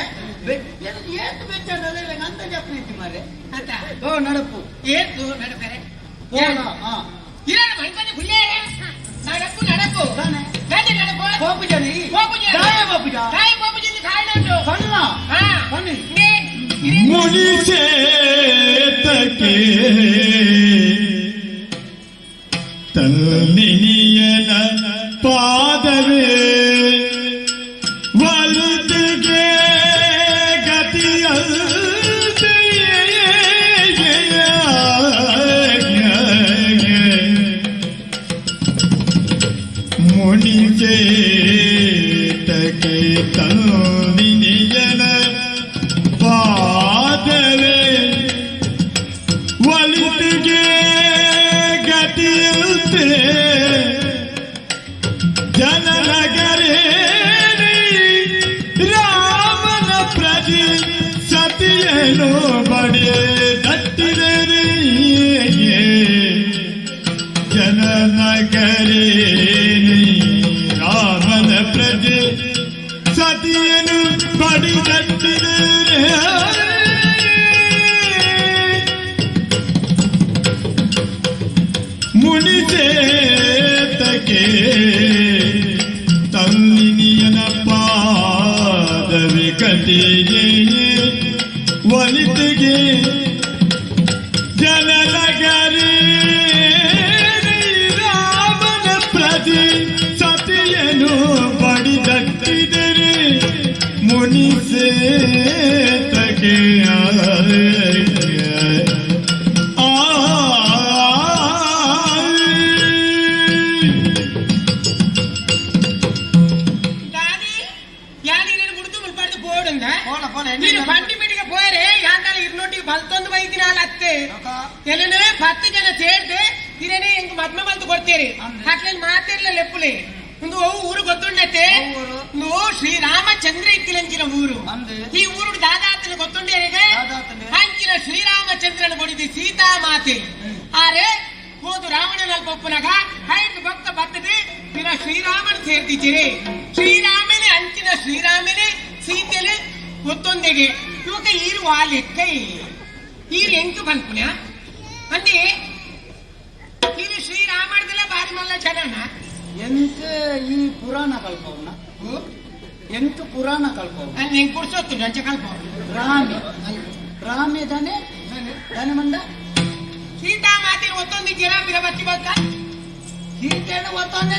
ಏತ್ ಬೆಚ್ಚಡಲ್ಲ ಅಂತ ಜಪ್ನೈತಿ ಮಾರೆ. ಅತ್ತ. ಓ ನಡಪು. ಏತು ನಡಪರೆ? ಹೋಲ ಹಾ. ಇಲ್ಲ ಮೈಕೊಂಡೆ ಹುಲ್ಲೇ ನಡಕು ನಡಕು. ತಾನೆ. ಗದೆ ನಡಕು. ಬಾಪುಜನಿ. ಬಾಪುಜ. ದಾಯ ಬಾಪುಜ. ತಾಯಿ ಬಾಪುಜಿಂದ ಕಾರಣ ಉಂಟು. ಸಣ್ಣ ಹಾ. ಬನ್ನಿ. ನೇ, ಇರಿ. ಮುನಿಚೇತಕ್ಕೆ ತನ್ನಿನಿಯನ ಪಾದವೇ ವಲುತಿಗೆ ಗತಿಯಂತೆ ಮುನಿಚೇತಕ್ಕೆ ತನ್ನಿನಿಯನ ಪಾದವೇ ಒಲಿತಿಗೆ ಗತಿಯುತ್ತೆ ಜನನಗರೇ ರಾಮನ ಪ್ರಜೆ ಸತಿಯನು ಬಡೆ ತಟ್ಟಿದರೆ ಜನನಗರೇ ರಾಮನ ಪ್ರಜೆ ಸತಿಯನು ಬಡಿ ತಟ್ಟಿದರೆ ಮುನಿಚೇತಕ್ಕೆ ತನ್ನಿನಿಯನ ಪಾದವಿ ಕತಿಯೇ ಒಲಿತಿಗೆ ಜನನಗರಿ ರಾಮನ ಪ್ರಜೆ ಸತಿಯನು ಬಡಿದಟ್ಟಿದರೆ ಮುನಿಸೇತಕ್ಕೆ ಆ ದಾದಿ ಯಾನಿನ ಮುಡ್ದು ಮುಲ್ಪಾಡ್ದು ಬೋರ್ಡ್ போல போல. ನೀನು ಬಂಡಿ ಮೀಟಿಗೆ ಪೋಯರೆ ಯಾಂದಾಲ ಇರ್ನೋಟಿಗೆ ಬಲ್ತೊಂದು ಬೈದಿನ ಅತ್ತೆ ಎಲ್ಲನೇ 10 ಜನ ಸೇರ್ದೆ ಹಿರೇನೆ ಎಂಗ್ ಮದ್ಮೆ ಮಲ್ತು ಕೊಡ್ತೀರಿ. ಅಂದೆ. ಅಟ್ಲಲ್ಲಿ ಮಾತಿರ್ಲ ಲೆಪ್ಪುಲೆ ಒಂದು ಅವು ಊರು ಗೊತ್ತುಂಡತ್ತೆ. ಅವು ಊರು? ಒಂದು ಶ್ರೀರಾಮಚಂದ್ರ ಇತ್ತಿಲಂಚಿನ ಊರು. ಅಂದೆ. ಈ ಊರು ದಾದಾತನ ಗೊತ್ತುಂಡೇರಿಗೆ. ದಾದಾತನ. ಅಂಚಿನ ಶ್ರೀರಾಮಚಂದ್ರನ ಕೊಡಿದಿ ಸೀತಾಮಾತೆ ಆರೆ ಹೋದು ರಾವಣನ ಪಪ್ಪುನಗ ಐದು ಭಕ್ತ ಬರ್ತದೆ ದಿನ ಶ್ರೀರಾಮನ ಸೇರ್ತಿದ್ದೀರಿ. ಶ್ರೀರಾಮನೇ ಅಂಚಿನ ಶ್ರೀರಾಮನೇ ಸೀತೆಲೆ ಒತ್ತೊಂದೆಗೆ ಇವಾಗ ಈರು ಆ ಲೆಕ್ಕ ಈರು ಎಂಕು ಪನ್ಪುನ ಅಂದೆ ಇದು ಶ್ರೀರಾಮಣದಲ್ಲ ಬಾರಿ ಮಲ್ಲ ಜನನ. ಎಂತ ಈ ಪುರಾಣ ಕಲ್ಪವನ ಎಂತ ಪುರಾಣ ಕಲ್ಪವನ. ಅಲ್ಲಿ ಹೆಂಗ್ ಕುಡ್ಸೋತ್ತು ಅಂಚೆ ಕಲ್ಪ. ರಾಮೆ ರಾಮೆ ತಾನೆ ತಾನೆ ಮಂಡ. ಸೀತಾ ಮಾತೆ ಒತ್ತೊಂದು ಗಿರ ಬಿರ ಬತ್ತಿ ಬಕ್ಕ. ಸೀತೆಯನ್ನು ಒತ್ತೊಂದು.